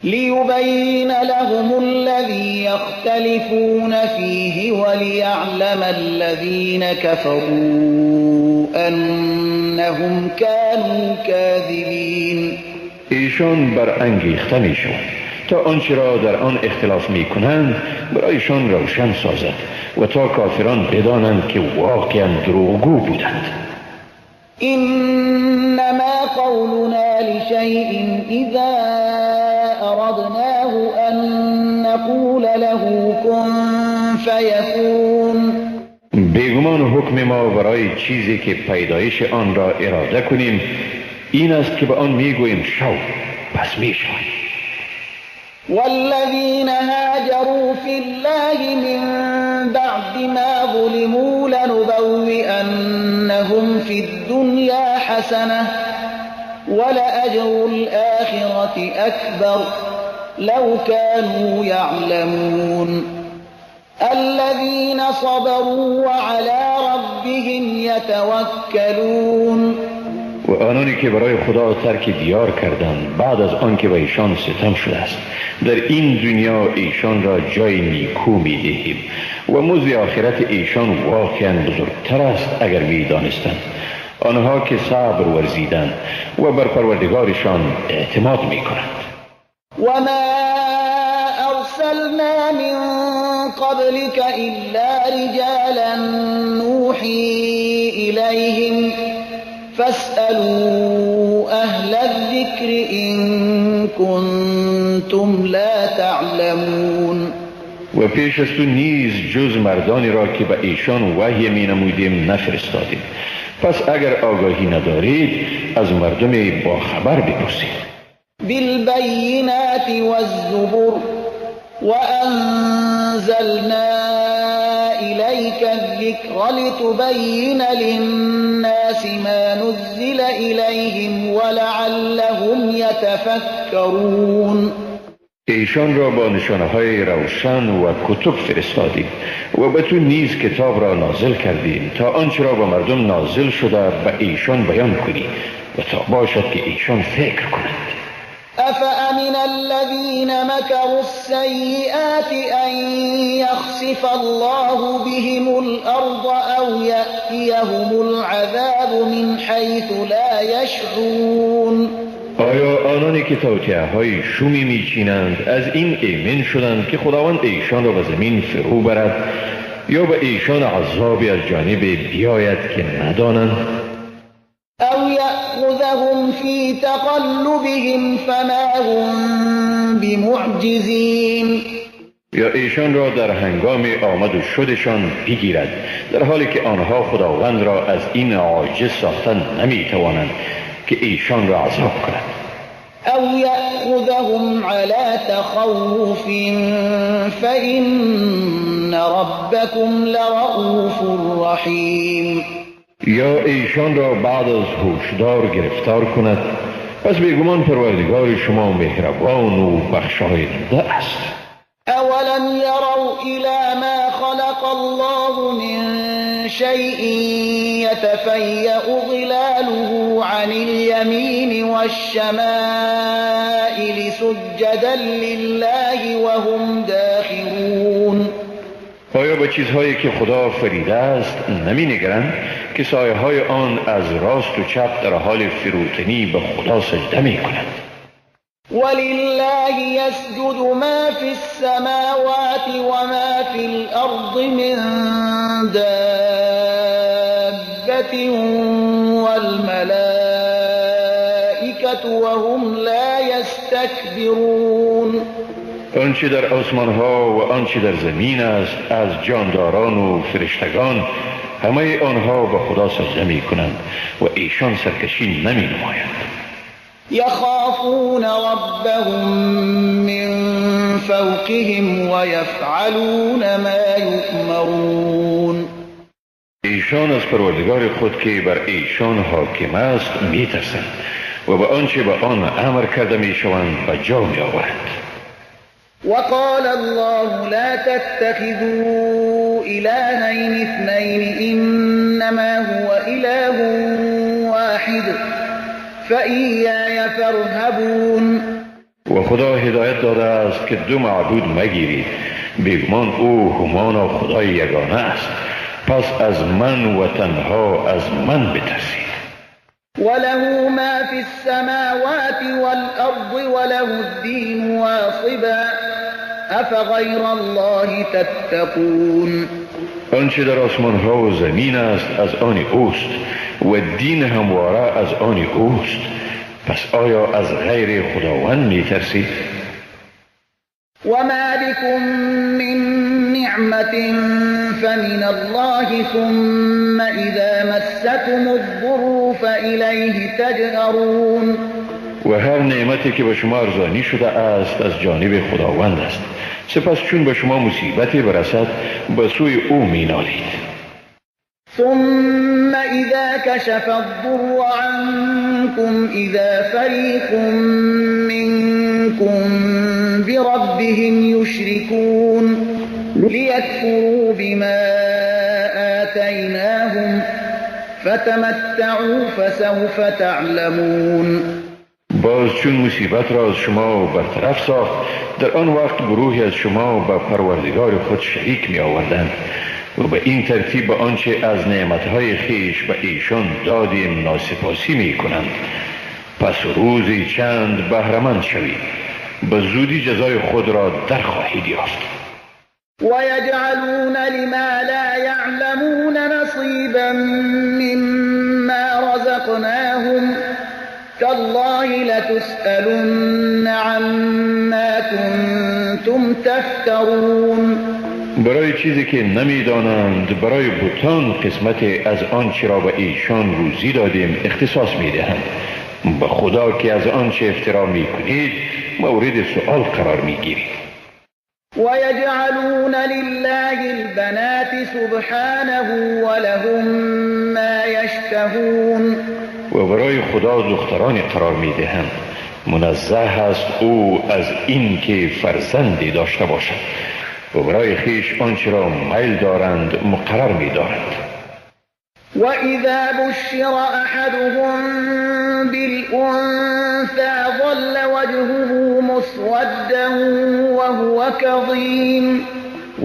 لیبین لهم الذی یختلفون فیه ولیعلم الذین کفروا انهم كانوا کاذبین. ایشان برانگیخته میشوند تا آنچه را در آن اختلاف میکنند برایشان روشن سازد و تا کافران بدانند که واقعا دروغگو بودند. انما قولنا لشیء اذا اردناه ان نقول له کن فیکون. بیگمان حکم ما برای چیزی که پیدایش آن را اراده کنیم این است که به آن میگوییم شو، پس میشوی. والذین هاجروا فی الله من بعد ما ظلموا لنبوئنهم فی الدنیا حسنة ولأجر الآخرة أكبر لو كانوا يعلمون. الذين صبروا وعلى ربهم يتوكلون. و آنانی که برای خدا ترک دیار کردند بعد از آنکه به ایشان ستم شده است، در این دنیا ایشان را جای نیکو می دهیم و مزد آخرت ایشان واقعا بزرگتر است اگر می دانستند. آنها که صبر ورزیدند و بر پروردگارشان اعتماد می کنند. و ما ارسلنا من قبلك الا رجالا نوحی الیهم فاسألوا أهل الذكر إن كنتم لا تعلمون. و پیش از تو نیز جز مردانی را که به ایشان وحی می نمودیم نفرستادیم، پس اگر آگاهی ندارید از مردم با خبر بپرسید. بالبینات والزبر وأنزلنا إليك الذكر الذكر لتبين للناس ما نزل إليهم ولعلهم يتفكرون. ایشان را با نشانه‌های روشن و کتب فرستادیم و به تو نیز کتاب را نازل کردیم تا آنچه را به مردم نازل شده به ایشان بیان کنی و تا باشد که ایشان فکر کنند. أفأمن الذين مكروا السيئات أن يخسف الله بهم الأرض أو يأتيهم العذاب من حيث لا يشعرون. آیا آنانی که توطئه‌های شومی میچینند از این ایمن شدند که خداوند ایشان را به زمین فرو برد یا به ایشان عذابی از جانب بیاید که ندانند؟ او یأخذهم فی تقلبهم فما هم بمعجزین. یا ایشان را در هنگام آمد و شدشان بگیرد در حالی که آنها خداوند را از این عاجز ساختن نمیتوانند که ایشان را عذاب کند. او یأخذهم علی تخوف فإن ربکم لرؤوف رحیم. یا ایشان را بعد از هوشدار گرفتار کند، پس بیگمان پروردگار شما مهربان و بخشاینده است. اولم یروا الی ما خلق الله من شیء یتفیأ ظلاله عن الیمین والشمائل سجدا لله وهم داخرون. آیا به چیزهایی که خدا آفریده است نمی نگرند که سایه های آن از راست و چپ در حال فروتنی به خدا سجده می کنند؟ ولله یسجد ما فی السماوات وما فی الارض من دابة والملائکة وهم لا یستکبرون. آنچه در آسمان ها و آنچه در زمین است از جانداران و فرشتگان، همه آنها به خدا سجده می کنند و ایشان سرکشی نمی نمایند. یخافون ربهم من فوقهم ویفعلون ما یؤمرون. ایشان از پروردگار خود که بر ایشان حاکم است می ترسند و به آنچه به آن امر کرده می شوند به جا می آورند. وقال الله لا تتخذوا إلهين اثنين إنما هو إله واحد فإياي فارهبون. و خدا هدایت داده است که دو معبود مگیرید، بیگمان او همانا خدای یگانه است، پس از من و تنها از من بترسید. وله ما في السماوات والأرض وله الدين واصبا أفغير الله تتقون. آنچه در آسمان ها و زمین است از آن اوست و دین همواره از آن اوست، پس آیا از غیر خداوند می ترسید؟ وما بكم من نعمة فمن الله ثم إذا مسكم الضر فإليه تجأرون. و هر نعمتی که به شما ارزانی شده است از جانب خداوند است، سپس چون به شما مصیبتی برسد به سوی او می نالید. ثم إذا كشف الضر عنكم إذا فريق منكم بربهم يشركون ليكفروا بما آتيناهم فتمتعوا فسوف تعلمون. باز چون مصیبت را از شما برطرف ساخت، در آن وقت گروهی از شما به پروردگار خود شریک می آوردند و به این ترتیب به آنچه از نعمتهای خویش به ایشان دادیم ناسپاسی می کنند. پس روزی چند بهره‌مند شوید، به زودی جزای خود را در خواهید یافت. ویجعلون لما لا یعلمون نصیبا مما رزقناهم تالله لتسألن عما کنتم تفترون. برای چیزی که نمیدانند برای بتان قسمت از آنچه را به ایشان روزی دادیم اختصاص میدهند. به خدا که از آنچه افترا میکنید مورد سؤال قرار میگیرید. ويجعلون لله البنات سبحانه ولهم ما يشتهون. و برای خدا دخترانی قرار میدهند، منزه است او از این که فرزندی داشته باشد، و برای خویش آنچه را میل دارند مقرر میدارند. وإذا بشر أحدهم بالأنثى ظل وجهه مسودا وهو كظيم.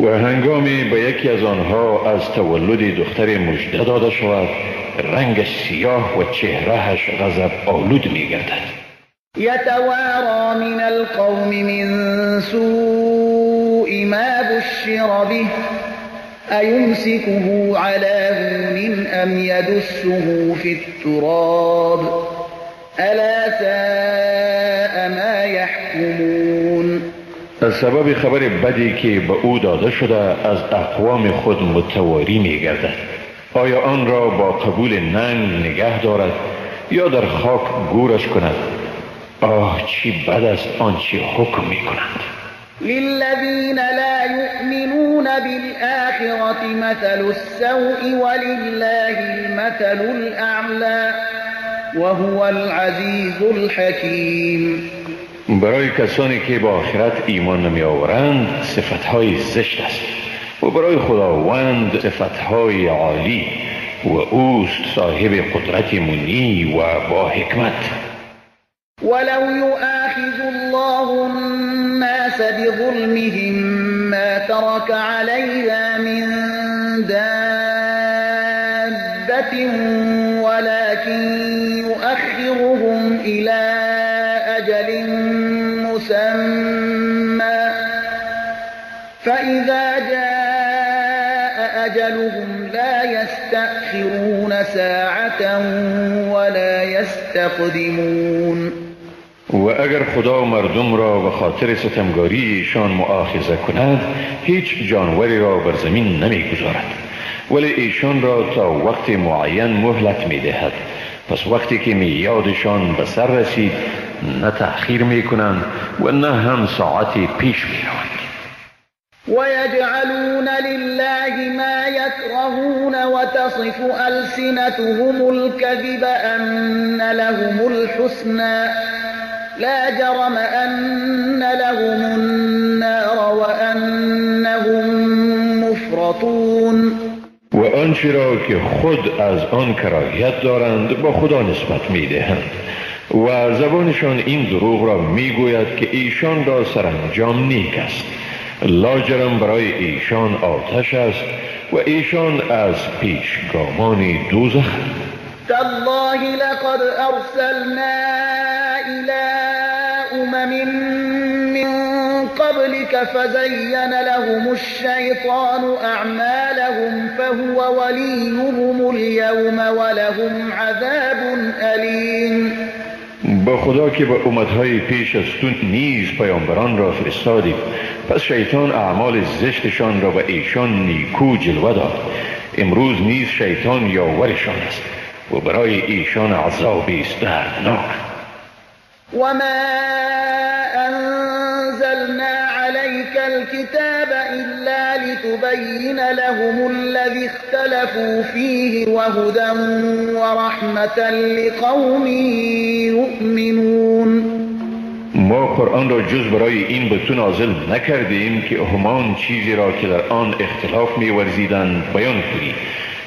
و هنگامی به یکی از آنها از تولد دختر مژده داده شود، رنگ سیاه و چهرهش غضب آلود میگردد. يتوارى من القوم من سوء ما بشر به أيمسكه على هون أم يدسه في التراب ألا ساء ما يحكمون. از سبب خبر بدی که به او داده شده از اقوام خود متواری میگردد. آیا آن را با قبول ننگ نگه دارد یا در خاک گورش کند؟ آه چی بد است آنچه حکم میکنند. للذین لا یؤمنون بالآخرة مثل السوء ولله المثل الأعلى وهو العزیز الحکیم. برای کسانی که با آخرت ایمان نمی آورند صفتهای زشت است و برای خداوند صفتهای عالی، و اوست صاحب قدرت منی و با حکمت. ولو يؤاخذ الله الناس بظلمهم ما ترك عليها من دابة ولكن يؤخرهم إلى أجل مسمى فإذا جاء أجلهم لا يستأخرون ساعة ولا يستقدمون. و اگر خدا مردم را به خاطر ستمگاری ایشان مؤاخذه کند، هیچ جانوری را بر زمین نمیگذارد، ولی ایشان را تا وقت معین مهلت میدهد. پس وقتی که میعادشان به سر رسید، نه تأخیر میکنند و نه هم ساعتی پیش میروند. ويجعلون لله ما يكرهون وتصف ألسنتهم الكذب أن لهم الحسنى لا جرم أن لهم النار وأنهم مفرطون. و آنچه را که خود از آن کراهیت دارند با خدا نسبت میدهند و زبانشان این دروغ را میگوید که ایشان را سرانجام نیک است. لاجرم برای ایشان آتش است و ایشان از پیشگامان دوزخ. تالله لقد ارسلنا الى امم من قبلك فزين لهم الشیطان اعمالهم فهو وليهم اليوم ولهم عذاب الیم. با خدا که به امتهای پیش از تو نیز پیامبران را فرستادیم، پس شیطان اعمال زشتشان را به ایشان نیکو جلوه داد. امروز نیز شیطان یاورشان است و برای ایشان عذابی است دردناک. و ما انزلنا علیک الكتاب الا لتبین لهم الذی اختلفوا فیه وهدى ورحمة لقوم یؤمنون. ما قرآن را جز برای این به تو نازل نکردیم که همان چیزی را که در آن اختلاف می‌ورزیدند بیان کنی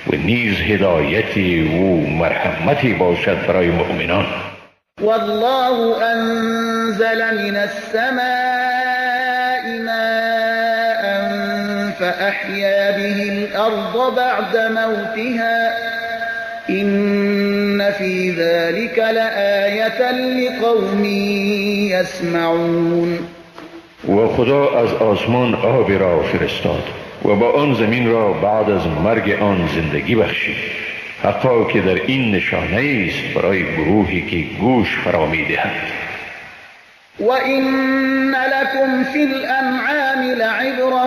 و نیز هدایتی و مرحمتی باشد برای مؤمنان. والله انزل من السماء ماء فأحيا به الأرض بعد موتها إن في ذلك لآية لقوم يسمعون. و خدا از آسمان آب را فرستاد و با آن زمین را بعد از مرگ آن زندگی بخشید. حقا که در این نشانه است برای گروهی که گوش فرا می‌دهند. و إن لكم في الأنعام لعبرة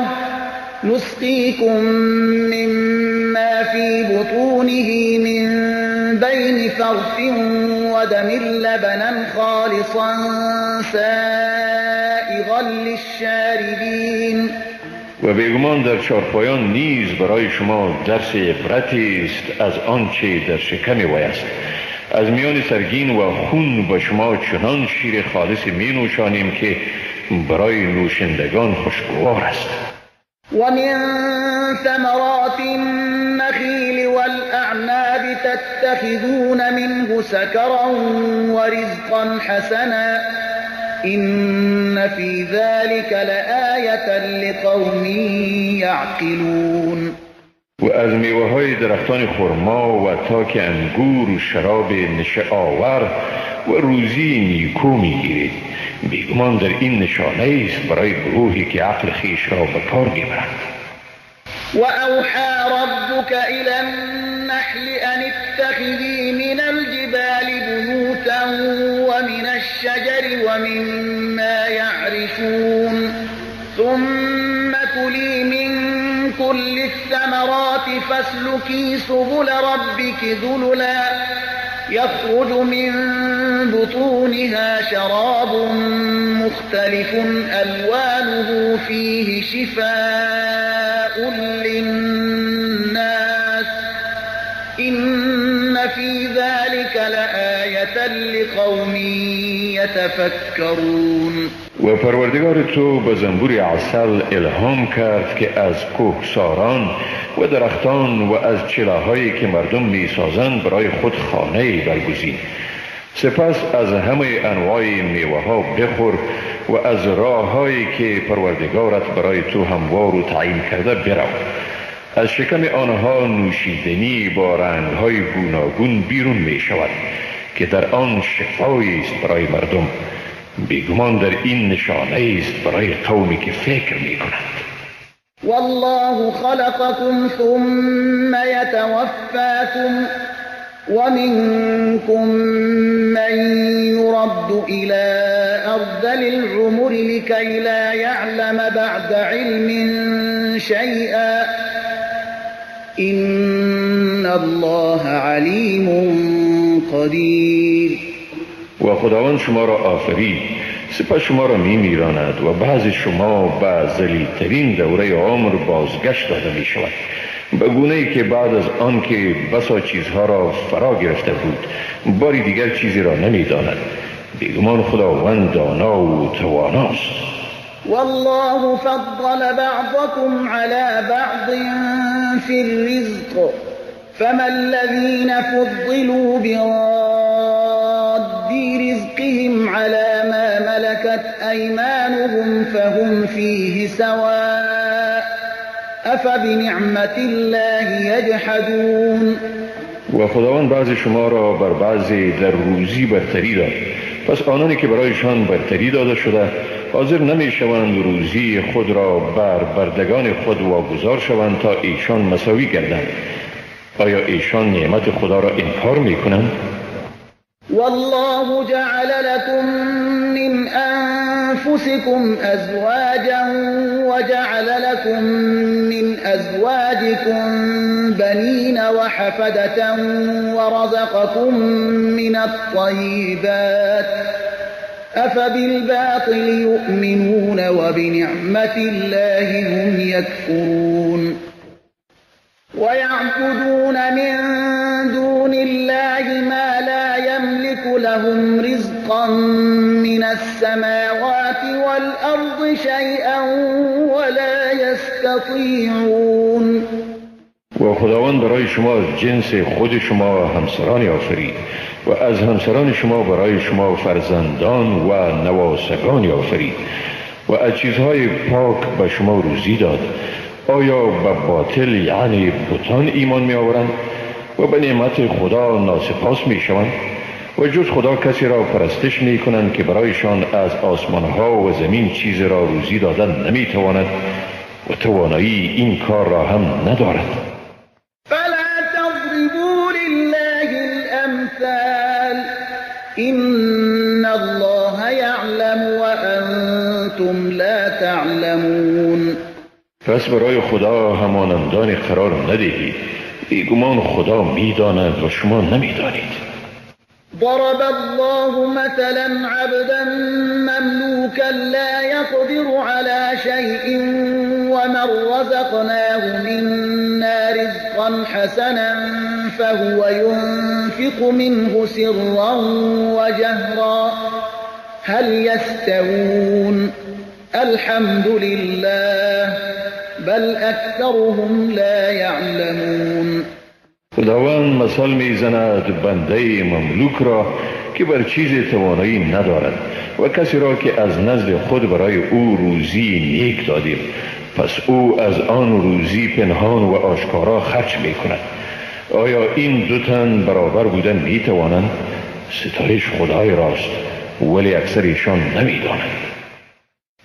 نسقيكم مما في بطونه من بين فرث ودم لبنا خالصا سائغا سائغا للشاربین. و بیگمان در چارپایان نیز برای شما درس عبرتی است از آنچه در شکم وی است. از میان سرگین و خون به شما چنان شیر خالص می نوشانیم که برای نوشندگان خوشگوار است. و من ثمرات النخیل والأعناب تتخذون منه سکرا ورزقا حسنا إن في ذلك لآیة لقوم یعقلون. و از میوه های درختان خرما و تاک انگور و شراب نشه آور و روزی نیکو میگیرید. بیگمان در این نشانه است برای گروهی که عقل خویش را به کار میبرند. و اوحى ربك الى النحل ان اتخذي من الجبال بيوتا ومن الشجر ومما يعرشون ثم كلي من كل الثمرات فاسلكي سبل ربك ذللا يخرج من بطونها شراب مختلف ألوانه فيه شفاء للناس إن في ذلك لآية لقوم يتفكرون. و پروردگار تو به زنبور عسل الهام کرد که از کوهساران و درختان و از چلاهایی که مردم میسازند برای خود خانه برگزین. سپس از همه انواع میوه ها بخور و از راههایی که پروردگارت برای تو هموار و تعیین کرده برو. از شکم آنها نوشیدنی با رنگهای گوناگون بیرون می شود که در آن شفایی است برای مردم. بیگمان در این نشانه است برای قومی که فکر می کنند. والله خلقكم ثم يتوفاكم ومنكم من يرد إلى أرذل العمر لكي لا يعلم بعد علم شيئا إن الله عليم قدير. و خداوند شما را آفرید، سپس شما را می میراند و بعض شما به ذلیل‌ترین دوره عمر بازگشت داده می شود، به گونه ای که بعد از آن که بسا چیزها را فرا گرفته بود باری دیگر چیزی را نمی داند. بیگمان خداوند دانا و تواناست. والله فضل بعضكم على بعض في الرزق فما الذين فضلوا براد رزقهم على ما ملكت أيمانهم فهم فيه سواء أفبنعمة الله يجحدون. و خداوند بعضی شما را بر بعضی در روزی برتری داد، پس آنانی که برایشان برتری داده شده حاضر نمی شوند روزی خود را بر بردگان خود واگذار شوند تا ایشان مساوی گردند. آیا ایشان نعمت خدا را انکار می کنند؟ والله جعل لكم من أنفسكم أزواجا وجعل لكم من أزواجكم بنين وحفدة ورزقكم من الطيبات أفبالباطل يؤمنون وبنعمة الله هم يكفرون. ويعبدون من دون الله ما لا يملك لهم رزقا من السماوات والأرض شيئا ولا يستطيعون. و خداوند برای شما از جنس خود شما همسرانی آفرید و از همسران شما برای شما فرزندان و نواسگانی آفرید و از چیزهای پاک به شما روزی داد. آیا به باطل یعنی بتان ایمان می آورند و به نعمت خدا ناسپاس می شوند و جز خدا کسی را پرستش می کنند که برایشان از آسمان ها و زمین چیز را روزی دادن نمی تواند و توانایی این کار را هم ندارد. فلا تضربوا لله الامثال ان الله یعلم وانتم لا تعلمون. پس برای خدا همانندان قرار ندهید، بیگمان خدا میداند و شما نمیدانید. ضرب الله مثلا عبدا مملوكا لا يقدر على شيء ومن رزقناه منا رزقا حسنا فهو ينفق منه سرا وجهرا هل يستوون الحمد لله بل أكثرهم لا يعلمون. خداوند مثال میزند بنده مملوک را که بر چیز توانایی ندارد و کسی را که از نزد خود برای او روزی نیک دادیم، پس او از آن روزی پنهان و آشکارا خرج میکند. آیا این دو تن برابر بودن میتوانند؟ ستایش خدای راست، ولی اکثر ایشان نمیدانند.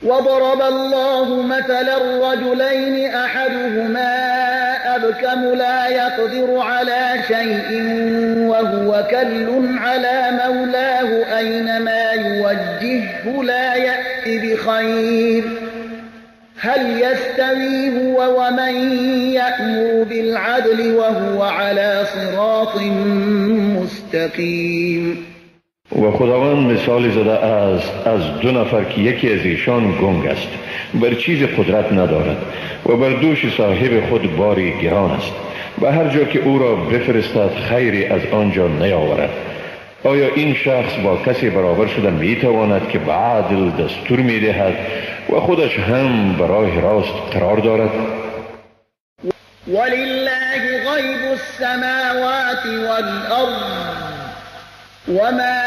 وضرب الله مثلا رجلين أحدهما أبكم لا يقدر على شيء وهو كل على مولاه أينما يوجهه لا يأت بخير هل يستوي هو ومن يأمر بالعدل وهو على صراط مستقيم. و خداوند مثال زده است از دو نفر که یکی از ایشان گنگ است، بر چیز قدرت ندارد و بر دوش صاحب خود باری گران است و هر جا که او را بفرستد خیری از آنجا نیاورد. آیا این شخص با کسی برابر شده میتواند که به عدل دستور میدهد و خودش هم برای راست قرار دارد؟ ولله غیب السماوات والارض وما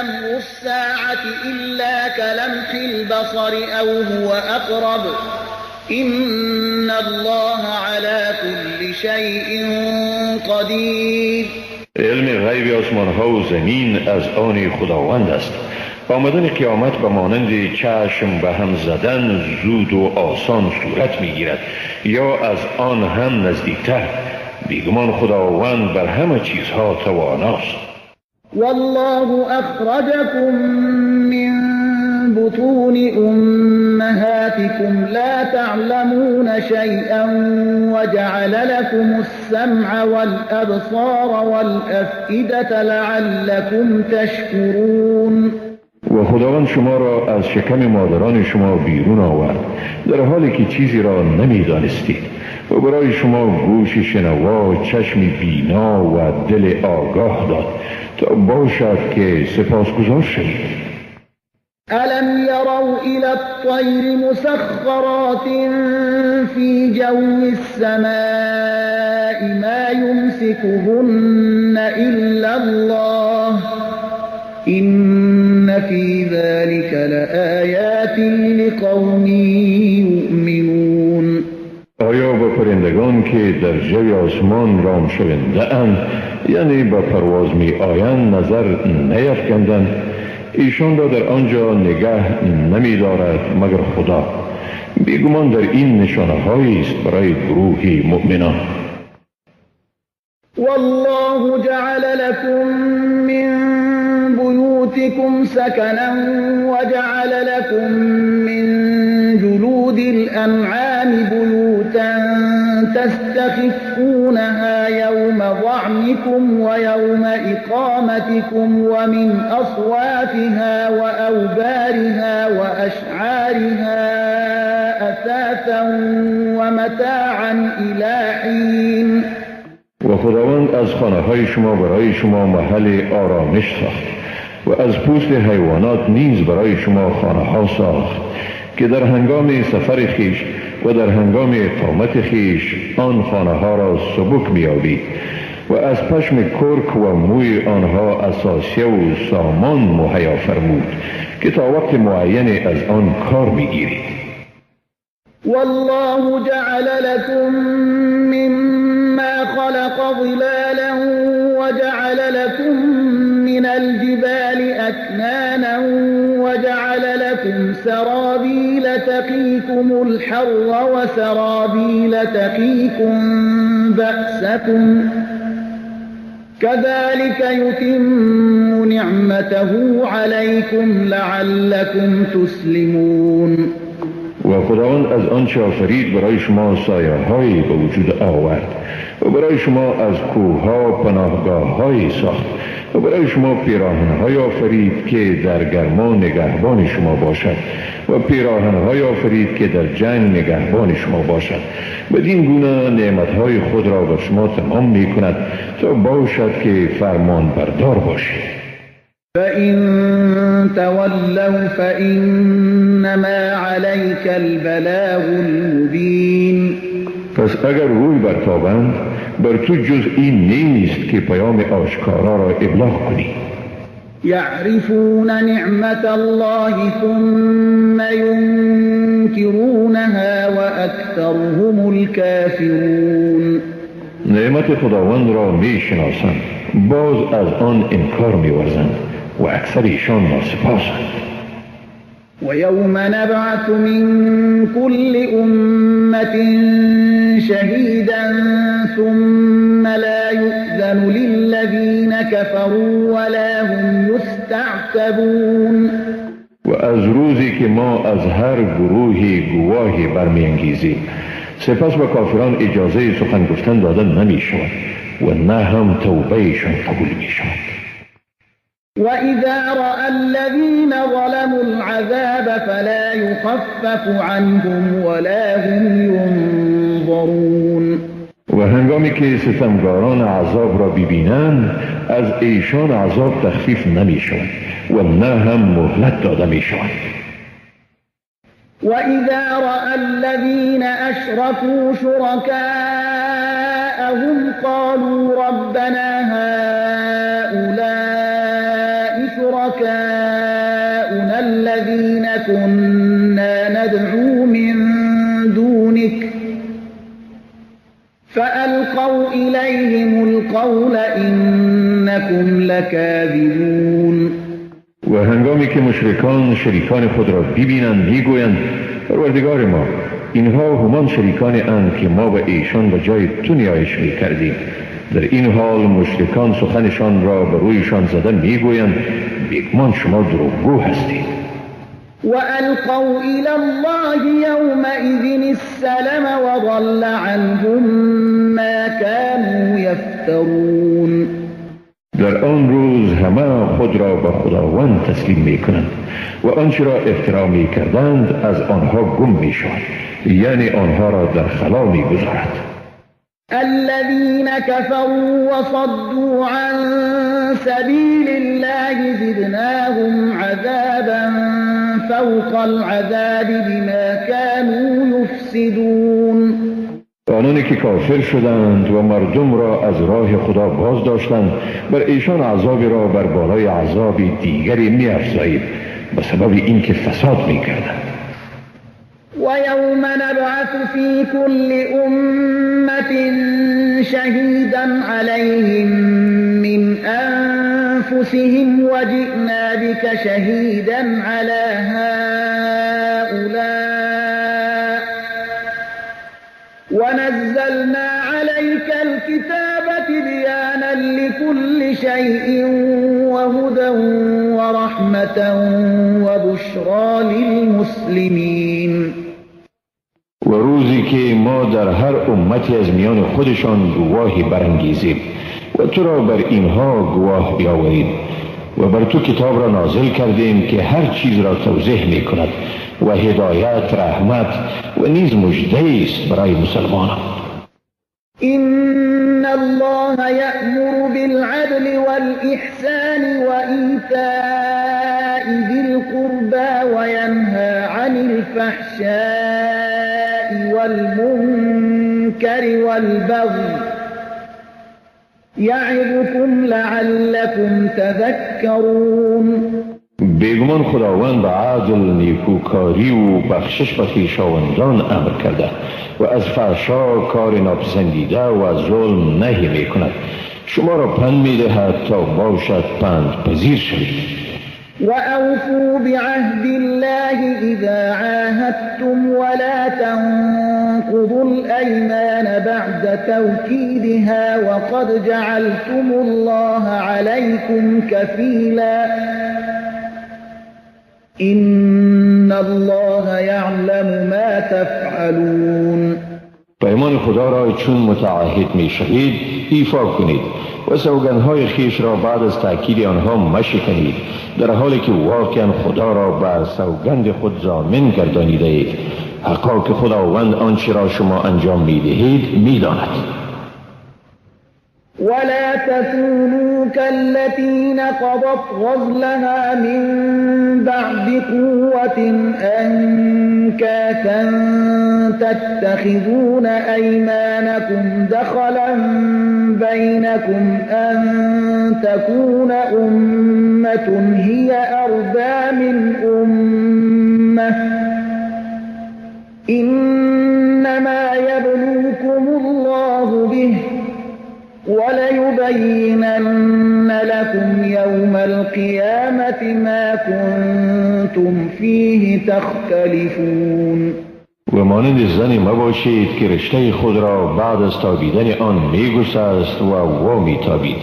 أمر الساعة إلا كلمح البصر أو هو أقرب إن الله على كل شيء قدير. علم غیب آسمان ها و زمین از آن خداوند است. آمدن قیامت به مانند چشم به هم زدن زود و آسان صورت میگیرد یا از آن هم نزدیکتر. بیگمان خداوند بر همه چیزها تواناست. والله أخرجكم من بطون أمهاتكم لا تعلمون شيئا وجعل لكم السمع والأبصار والأفئدة لعلكم تشكرون. و خداوند شما را از شکم مادران شما بیرون آورد در حالی که چیزی را نمی‌دانستید و برای شما گوش شنوا، چشم بینا و دل آگاه داد تا باشد که سپاسگزار شوید. ألم يروا إلى الطير مسخرات في جو السماء ما يمسكهن إلا الله إن في ذلك لآيات لقوم يؤمنون. آیا با پرندگان که در جو آسمان رام شونده اند، یعنی با پرواز می آیند، نظر نیفکندند؟ ایشان را در آنجا نگه نمی دارد مگر خدا. بیگمان در این نشانه هایی است برای گروه مؤمنان. والله جعل لكم من بيوتكم سكنا وجعل لكم من جلود الأنعام بيوتا تستخفونها يوم ظعنكم ويوم إقامتكم ومن أصوافها وأوبارها وأشعارها أثاثا ومتاعا إلى حين. و خداوند از خانه های شما برای شما محل آرامش ساخت و از پوست حیوانات نیز برای شما خانه ها ساخت که در هنگام سفر خیش و در هنگام اقامت خیش آن خانه ها را سبک می‌یابید و از پشم کرک و موی آنها اساسیه و سامان مهیا فرمود که تا وقت معین از آن کار می‌گیرید. والله جعل لكم مما خلق ظلالا وجعل لكم من الجبال أكنانا وجعل لكم سرابيل تقيكم الحر وسرابيل تقيكم بأسكم كذلك يتم نعمته عليكم لعلكم تسلمون. و و خداوند از آنچه آفرید برای شما سایه‌هایی به وجود آورد و برای شما از کوه‌ها پناهگاه‌هایی ساخت و برای شما پیراهن‌های آفرید که در گرما نگهبان شما باشد و پیراهن‌های آفرید که در جنگ نگهبان شما باشد. بدین گونه نعمت‌های خود را بر شما تمام می‌کند تا باشد که فرمان بردار باشید. فإن تولوا فإنما عليك البلاغ المبين. پس اگر روی برتابند بر تو جز این نیست که پیام آشکارا را ابلاغ کنی. یعرفون نعمت الله ثم ینکرونها واکثرهم الكافرون. نعمت خداوند را می شناسند، باز از آن انکار می ورزند و اکثر ایشان ناسپاسند. و یوم نبعث من كل امة شهیدا ثم لا یؤذن للذین كفروا ولا هم یستعتبون. و از روزی که ما از هر گروهی گواهی برمیانگیزیم، سپس به کافران اجازه سخن گفتن داده نمی شود و نه هم توبه ایشان قبول می شود. وإذا رأى الذين ظلموا العذاب فلا يخفف عنهم ولا هم ينظرون. و هنگامی که ستمگاران عذاب را ببینند از ایشان عذاب تخفیف نمی شود و نه هم مهلت داده می شود. وإذا رأى الذين أشركوا شركاءهم قالوا ربنا هؤلاء شركاؤنا الذين كنا ندعو من دونك فألقوا إليهم القول إنكم لكاذبون. و هنگامی که مشرکان شریکان خود را ببینند میگویند پروردگار ما، اینها همان شریکان اند که ما به ایشان به جای تو نیایش میکردیم. در این حال مشرکان سخنشان را به رویشان زده میگویند بیگمان شما دروغگو هستید. و القوا الى الله یومئذ السلم وضل عنهم ما كانوا یفترون. در آن روز همه خود را به خداوند تسلیم میکنند و آنچه را افترا میکردند از آنها گم میشود، یعنی آنها را در خلا میگذارد. الذين كفروا وصدوا عن سبيل الله زدناهم عذابا فوق العذاب بما كانوا يفسدون. آنانی که کافر شدند و مردم را از راه خدا باز داشتند بر ایشان عذابی را بر بالای عذاب دیگری می‌افزاییم به سبب اینکه فساد می‌کردند. و یوم نبعث فی کل امة شهیدا علیهم من انفسهم وجئنا بک شهیدا علی هؤلاء ونزلنا عليك الكتاب تبيانا لكل شيء وهدى ورحمة وبشرى للمسلمين. و روزی که ما در هر امتی از میان خودشان گواهی برانگیزیم و تو را بر اینها گواه بیاوریم و بر تو کتاب را نازل کردیم که هر چیز را توضیح می کند و هدایت، رحمت و نیز مژده است برای مسلمانان. إن الله يأمر بالعدل والإحسان وإيتاء ذي القربى وينهى عن الفحشاء والمنكر والبغي يعظكم لعلكم تذكرون. بیگمان خداوند به عدل، نیکوکاری و بخشش به خویشاوندان امر کرده و از فحشا، کار ناپسندیده و ظلم نهی می کند. شما را پند می دهد تا باشد پند پذیر شوید. و اوفوا بعهد الله اذا عاهدتم ولا تنقضوا الایمان بعد توکیدها وقد جعلتم الله علیکم کفیلا إن الله يعلم ما تفعلون. پیمان خدا را چون متعهد می شوید ایفا کنید و سوگندهای خویش را بعد از تأکید آنها مشکنید، در حالی که واقعا خدا را بر سوگند خود ضامن گردانیده اید. حقا که خداوند آنچه را شما انجام می دهید می داند. ولا تكونوا كالتي نقضت غزلها من بعد قوة أنكاثا تتخذون أيمانكم دخلا بينكم أن تكون أمة هي أربى من أمة إنما يبلوكم الله به وليبينن لكم يوم القيامة ما كنتم فيه تختلفون. و مانند زنی مباشید که رشته خود را بعد از تابیدن آن میگسست و وا میتابید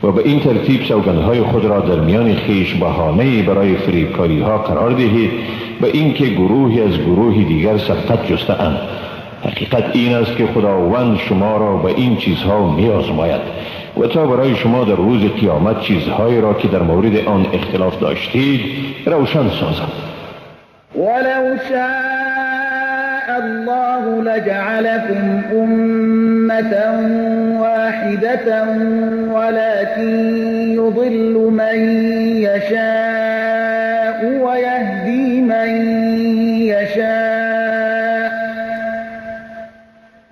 و به این ترتیب سوگندهای خود را در میان خویش بهانه‌ای برای فریبکاری‌ها قرار دهید، به اینکه گروهی از گروه دیگر سبقت جسته اند. حقیقت این است که خداوند شما را به این چیزها می آزماید و تا برای شما در روز قیامت چیزهایی را که در مورد آن اختلاف داشتید روشن سازد. ولو شاء الله لجعلكم أمة واحدة ولكن يضل من يشاء ويهدي من يشاء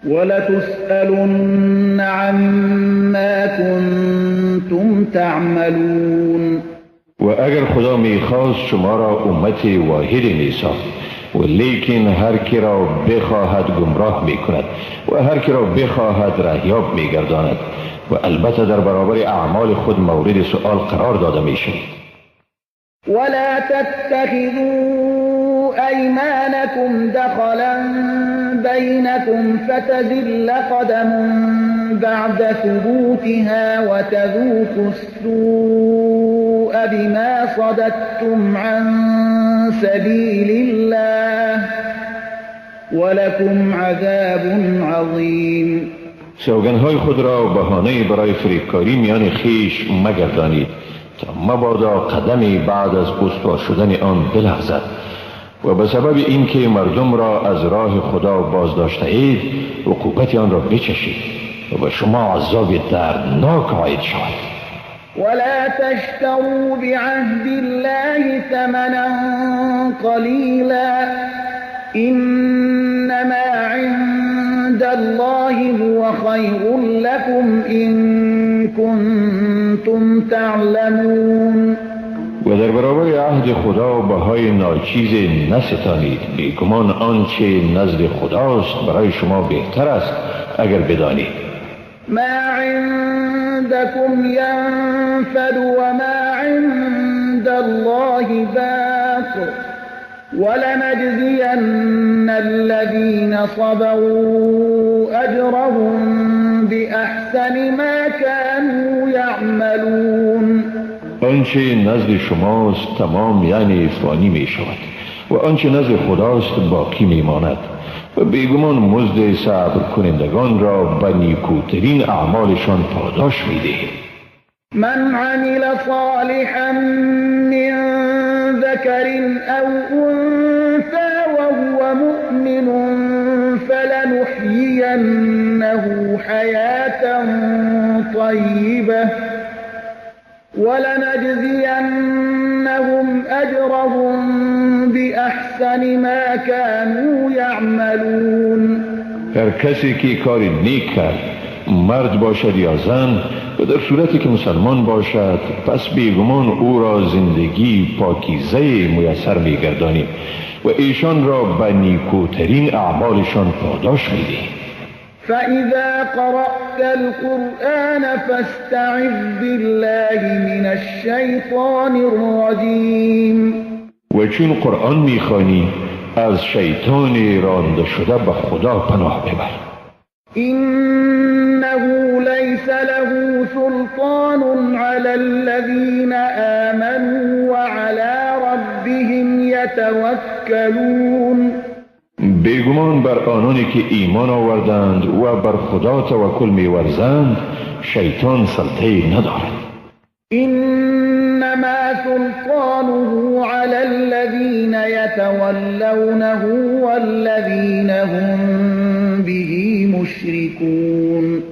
ولتسألن عما كنتم تعملون. و اگر خدا میخواست شما را امت واحد میساخت، و لیکن هر کی را بخواهد گمراه میکند و هر کی را بخواهد رهیاب میگرداند و البته در برابر اعمال خود مورد سؤال قرار داده میشوید. ولا تتخذوا أيمانكم دخلا بينكم فتزل قدم بعد ثبوتها وتذوقوا السوء بما صددتم عن سبيل الله ولكم عذاب عظيم. سوگندهای خود را بهانه برای فریبکاری میان خویش مگردانید تا مبادا قدمی بعد از استوار شدن آن بلغزد و به سبب اینکه مردم را از راه خدا بازداشته اید عقوبت آن را بچشید و به شما عذاب دردناک عاید شود. ولا تشتروا بعهد الله ثمنا قليلا إنما عند الله هو خير لكم إن كنتم تعلمون. و در برابر عهد خدا بهای ناچیز نستانید، بیگمان آنچه نزد خداست برای شما بهتر است اگر بدانید. ما عندكم ينفد وما عند الله باق ولنجزين الذين صبروا أجرهم بأحسن ما كانوا يعملون. آنچه نزد شماست تمام یعنی فانی می شود و آنچه نزد خداست باقی می ماند و بیگمان مزد صبر کنندگان را به نیکوترین اعمالشان پاداش می دهیم. من عمل صالحا من ذكر أو أنثى وهو مؤمن فلنحيينه حياة طيبة ولنجزينهم أجرهم بأحسن ما كانوا يعملون. هر کسی که کار نیک کرد، مرد باشد یا زن، و در صورتی که مسلمان باشد، پس بیگمان او را زندگی پاکیزه میسر میگردانیم و ایشان را به نیکوترین اعمالشان پاداش میدهیم. فإذا قرأت القرآن فاستعذ بالله من الشیطان الرجیم. و چون قرآن میخوانی از شیطان رانده شده به خدا پناه ببر. إنه ليس له سلطان على الذين آمنوا وعلى ربهم يتوكلون. يتوكلون. بیگمان بر آنانی که ایمان آوردند و بر خدا توکل می‌ورزند شیطان سلطه ندارد. انما سلطانه على الذين يتولونه والذين هم به مشركون.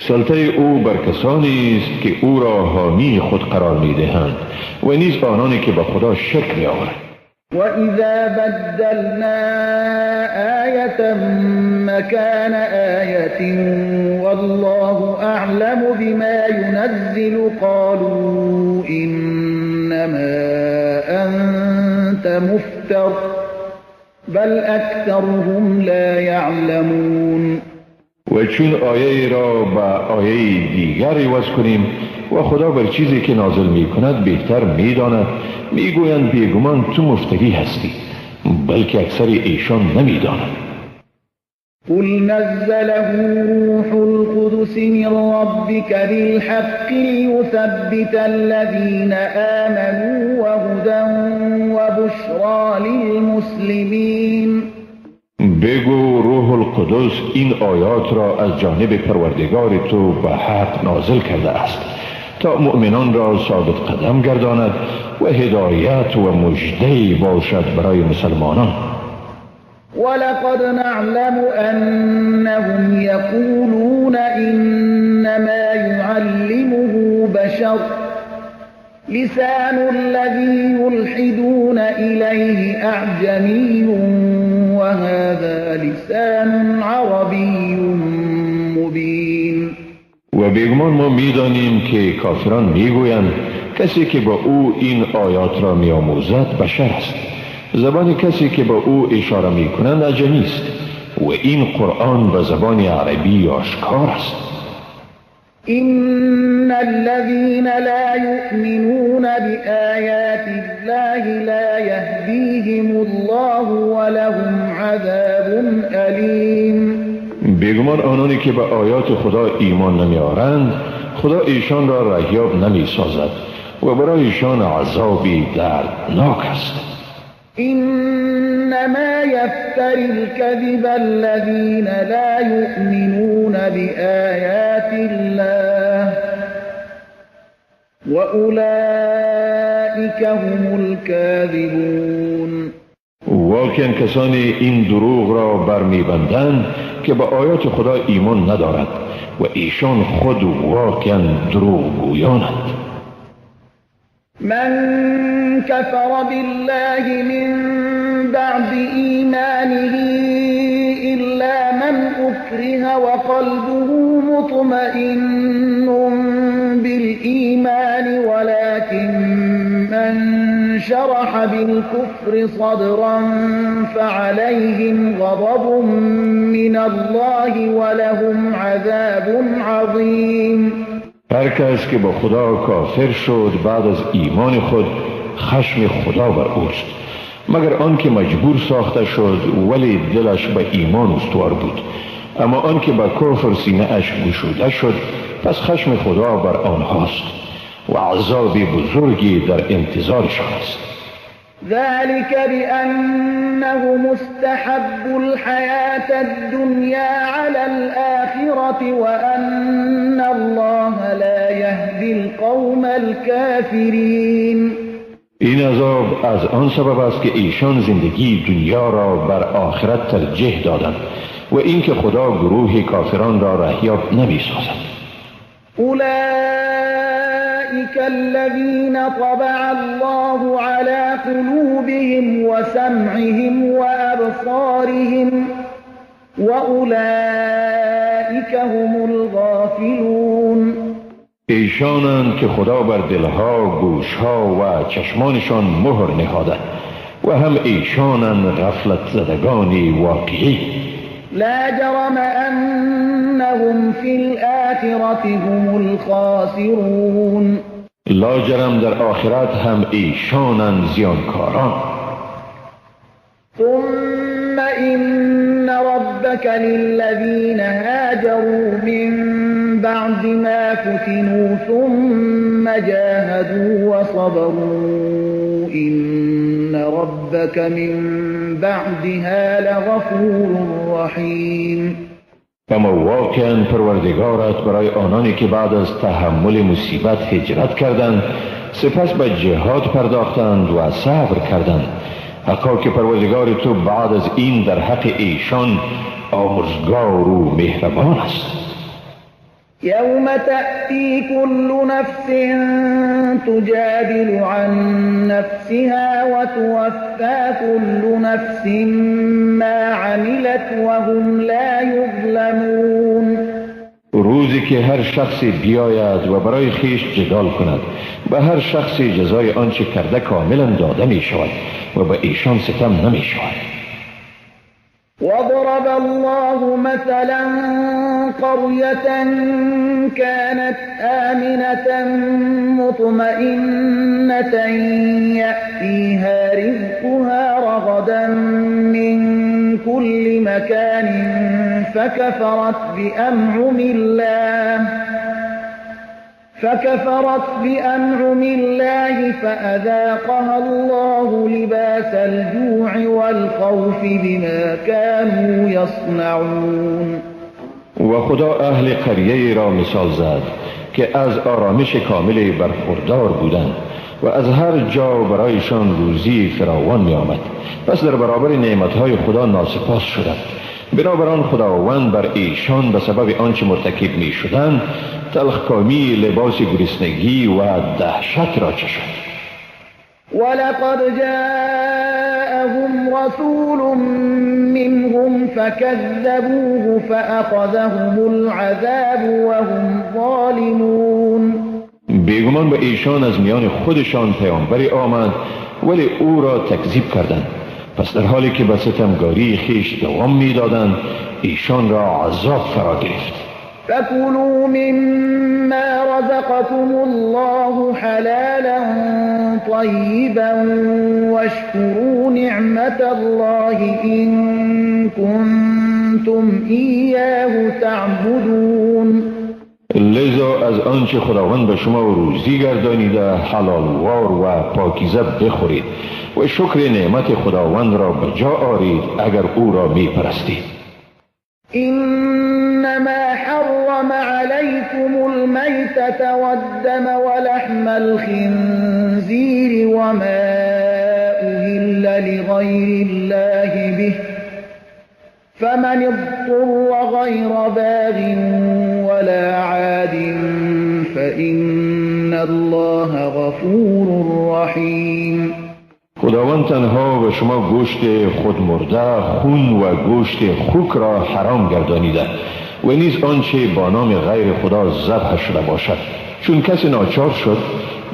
سلطه او بر کسانی است که او را حامی خود قرار می‌دهند و نیز آنانی که به خدا شرک می‌آورند. وَإِذَا بَدَّلْنَا آيَةً مَكَانَ آيَةٍ وَاللَّهُ أَعْلَمُ بِمَا يُنَزِّلُ قَالُوا إِنَّمَا أَنْتَ مُفْتَرٍ بَلْ أَكْثَرُهُمْ لَا يَعْلَمُونَ. و چون آیه را به آیه دیگر عوض کنیم و خدا بر چیزی که نازل می کند بهتر می داند، می گویند بیگمان تو مفتری هستی، بلکه اکثر ایشان نمی دانند. قل نزله روح القدس من ربك بالحق ليثبت الذين آمنوا وهدى وبشرى للمسلمين. بگو روح القدس این آیات را از جانب پروردگار تو به حق نازل کرده است تا مؤمنان را ثابت قدم گرداند و هدایت و مژده باشد برای مسلمانان. ولقد نعلم انهم یقولون انما يعلمه بشر لسان الذي يلحدون إليه أعجمي وهذا لسان عربي مبين. و بیگمان ما میدانیم که کافران میگویند کسی که با او این آیات را میآموزد بشر است، زبان کسی که با او اشاره میکنند عجمی است و این قرآن به زبان عربی آشکار است. إن الذين لا يؤمنون بآيات الله لا يهديهم الله ولهم عذاب أليم. بیگمان آنانی که به آیات خدا ایمان نمیآورند خدا ایشان را رهیاب نمیسازد و برای ایشان عذابی دردناک است. إنما يفتري الكذب الذين لا يؤمنون بآيات الله وأولئك هم الكاذبون. واقعا کسانی این دروغ را برمیبندند که به آیات خدا ایمان ندارند و ایشان خود واقعا دروغ گویانند. من كفر بالله من بعد إيمانه إلا من أكره وقلبه مطمئن بالإيمان ولكن من شرح بالكفر صدرا فعليهم غضب من الله ولهم عذاب عظيم. هر کس که با خدا کافر شد بعد از ایمان خود خشم خدا بر اوست، مگر آن که مجبور ساخته شد ولی دلش به ایمان استوار بود. اما آن که به کفر سینه اش گشوده شد پس خشم خدا بر آنهاست و عذاب بزرگی در انتظارشان است. ذلك بأنه مستحب الحياة الدنيا على الآخرة وأن الله لا يهدي القوم الكافرين. این عذاب از آن سبب است که ایشان زندگی دنیا را بر آخرت ترجیح دادند و اینکه خدا گروه کافران را رهیاب نمی‌سازد. أولئك الذين طبع الله على قلوبهم وسمعهم وأبصارهم وأولئك هم الغافلون. ایشانند که خدا بر دلها، گوشها و چشمانشان مهر نهاده و هم ایشانند غفلت زدگان واقعی. لا جرم انهم فی الآخرة هم الخاسرون. لا جرم در آخرت هم ایشانند زیانکاران. ثم إن ربك للذين هاجروا من بعد ما فتنوا ثم جاهدوا وصبروا إن ربك من بعدها لغفور رحیم. اما واقعا پروردگارت برای آنانی که بعد از تحمل مصیبت هجرت کردند، سپس به جهاد پرداختند و صبر کردند، حقا که پروردگار تو بعد از این در حق ایشان آمرزگار و مهربان است. یوم تأتی كل نفس تجادل عن نفسها وتوفى كل نفس ما عملت وهم لا یظلمون. روزی که هر شخصی بیاید و برای خیش جدال کند، به هر شخصی جزای آنچه کرده کاملا داده می شود و به ایشان ستم نمی شود. وضرب الله مثلا قرية كانت آمنة مطمئنة يأتيها رزقها رغدا من كل مكان فكفرت بأنعم الله فأذاقها الله لباس الجوع والخوف بما كانوا يصنعون. و خدا اهل قریه را مثال زد که از آرامش کامل برخوردار بودند و از هر جا برایشان روزی فراوان می آمد، پس در برابر نعمتهای خدا ناسپاس شدند. بنابراین خداوند بر ایشان به سبب آنچه مرتکب می شدند تلخکامی لباس گرسنگی و دهشت را چشاند. ولقد جاءهم رسول منهم فكذبوه فأخذهم العذاب وهم ظالمون. بیگمان به ایشان از میان خودشان پیامبری آمد، ولی او را تکذیب کردند. پس در حالی که به ستمگاری خویش دوام میدادند، ایشان را عذاب فرا گرفت. فكلوا مما رزقكم الله حلالا طيبا واشكروا نعمة الله إن كنتم إياه تعبدون. لذا از آنچه خداوند به شما روزی گردانیده حلالوار و پاکیزه بخورید و شکر نعمت خداوند را به جا آرید اگر او را می پرستید. إنما حرم عليكم الميتة والدم ولحم الخنزير وما أهل لغير الله به فمن اضطر غير باغ ولا عاد فإن الله غفور رحيم. خداوند تنها به شما گوشت خودمرده، خون و گوشت خوک را حرام گردانیده و نیز آنچه با نام غیر خدا ذبح شده باشد، چون کسی ناچار شد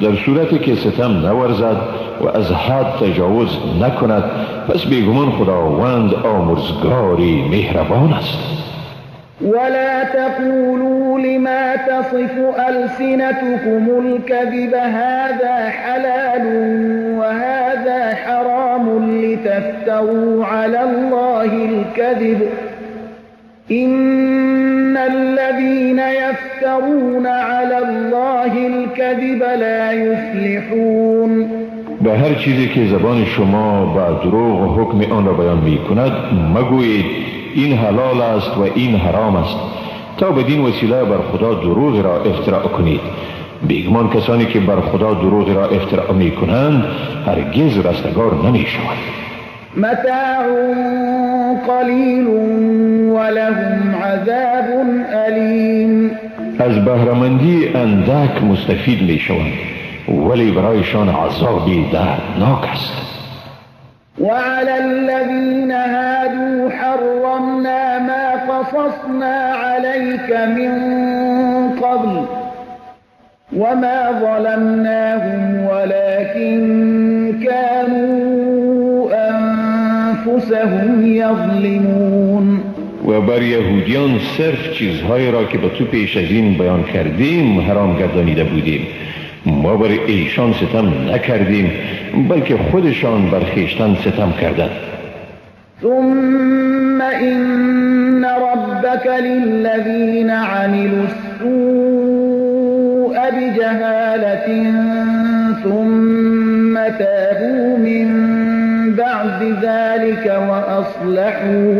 در صورتی که ستم نورزد و از حد تجاوز نکند، پس بیگمان خداوند آمرزگاری مهربان است. ولا تقولوا لما تصف ألسنتكم الكذب هذا حلال وهذا حرام لتفتروا على الله الكذب إن الذين يفترون على الله الكذب لا يفلحون. به هر چیزی که زبان شما با دروغ حکم آن را بیان می کند مگویید این حلال است و این حرام است، تا بدین وسیله بر خدا دروغ را افتراء کنید. بیگمان کسانی که بر خدا دروغ را افتراء می کنند هرگز رستگار نمی شوند. متاع قلیل ولهم عذاب الیم. از بهره‌مندی اندک مستفید می شوند، ولی برایشان عذابی دردناک است. وعلى الذين هادوا حرمنا ما قصصنا عليك من قبل وما ظلمناهم ولكن كانوا أنفسهم يظلمون. و بر یهودیان صرف چیزهایی را که به تو پیش از این بیان کردیم حرام گردانیده بودیم. ما بر ایشان ستم نکردیم، بلکه خودشان بر خویشتن ستم کردند. ثم إن ربك للذين عملوا السوء بجهالة ثم تابوا من بعد ذلك وأصلحوا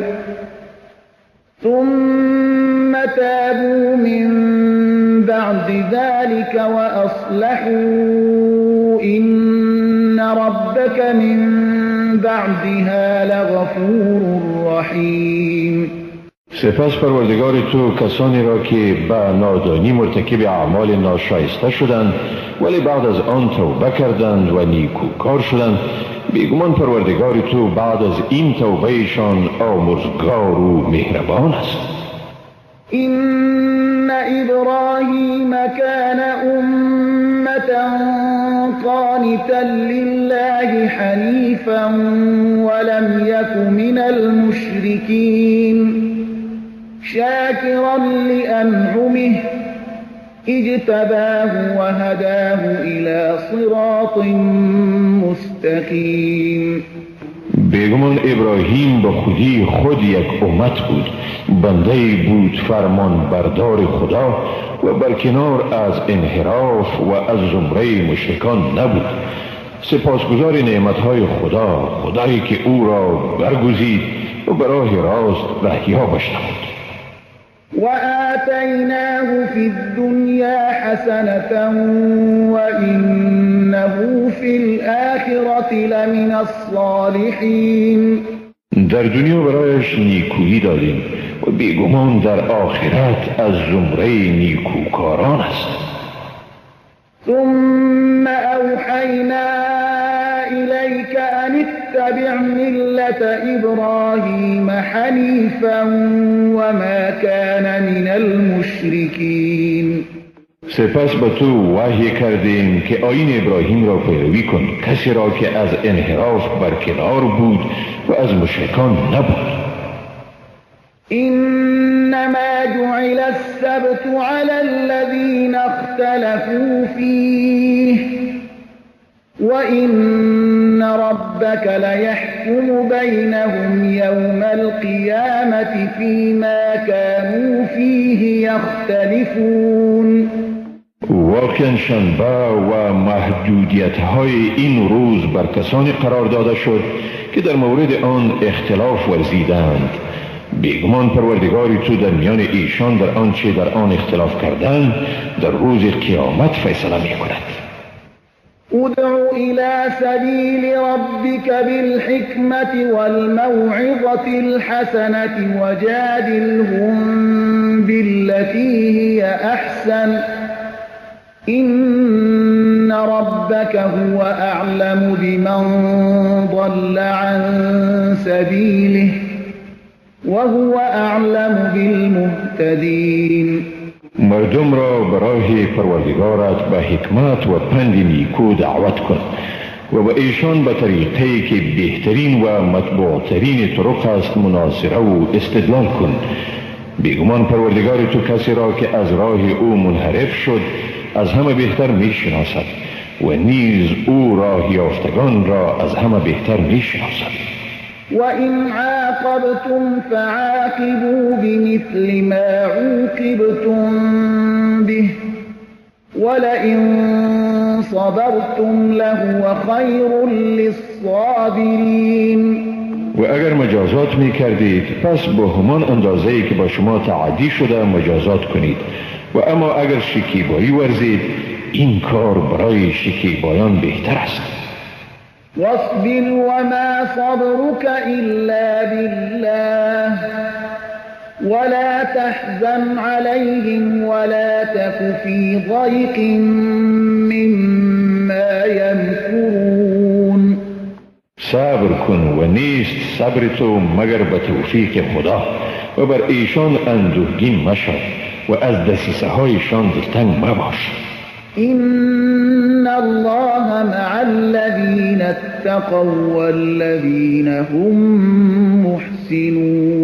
ثم تابوا من بعد ذلك وأصلحوا إن ربك من بعدها لغفور رحیم. سپس پروردگار تو کسانی را که به نادانی مرتکب اعمال ناشایسته شدند ولی بعد از آن توبه کردند و نیکوکار شدند، بیگمان پروردگار تو بعد از این توبهشان آمرزگار و مهربان است. إن إبراهیم كان أمة قانتا لله حنیفا ولم يك من المشرکین شاکرا لأنعمه اجتباه وهداه إلى صراط مستقیم. بیگمان ابراهیم با خودی خود یک امت بود، بنده بود فرمان بردار خدا و برکنار از انحراف و از زمره مشرکان نبود. سپاسگزار نعمتهای خدا، خدایی که او را برگزید و به راه راست رهیابش نمود. وآتیناه فی الدنیا حسنة وإنه فی الآخرة لمن الصالحین. در دنیا برایش نیکویی دادیم و بیگمان در آخرت از زمره نیکوکاران است. ثم اوحینا الیک ان اتبع ملة ابراهیم حنیفا وما كان من المشرکین. سپس به تو وحی کردیم که آیین ابراهیم را پیروی کن، کسی را که از انحراف برکنار بود و از مشرکان نبود. انما جعل السبت على الذين اختلفوا فيه وإن ربك ليحكم بينهم يوم القيامة فيما كانوا فيه يختلفون. واقعا شنبه و محدودیت های این روز بر کسانی قرار داده شد که در مورد آن اختلاف ورزیدند. بیگمان پروردگاری تو در میان ایشان در آنچه در آن اختلاف کردند در روز قیامت فیصله می کند. ادع إلى سبيل ربك بالحكمة والموعظة الحسنة وجادلهم بالتي هي أحسن إن ربك هو أعلم بمن ضل عن سبيله وهو أعلم بالمهتدين. مردم را برای پروردگارت به حکمت و پند نیکو دعوت کن و به ایشان به طریقه‌ای که بهترین و مطبوعترین طرق است مناظره و استدلال کن. بیگمان پروردگار تو کسی را که از راه او منحرف شد از همه بهتر میشناسد و نیز او راه یافتگان را از همه بهتر میشناسد. وَإِنْ عَاقَبْتُمْ فَعَاقِبُوا بِمِثْلِ مَا عُوقِبْتُمْ بِهِ وَلَئِنْ صَبَرْتُمْ لَهُوَ خَيْرٌ لِلصَّابِرِينَ. و اگر مجازات می کردید پس به همان اندازه‌ای که با شما تعدی شده مجازات کنید، و اما اگر شکیبایی ورزید این کار برای شکیبایان بهتر است. واصبر وما صبرك إلا بالله ولا تحزن عليهم ولا تك في ضيق مما يمكرون. صبر کن و نیست صبر تو مگر به توفیق خدا، و بر ایشان اندوهگین مشو و از دسیسه هایشان دلتنگ مباش. إن الله مع الذين اتقوا والذين هم محسنون.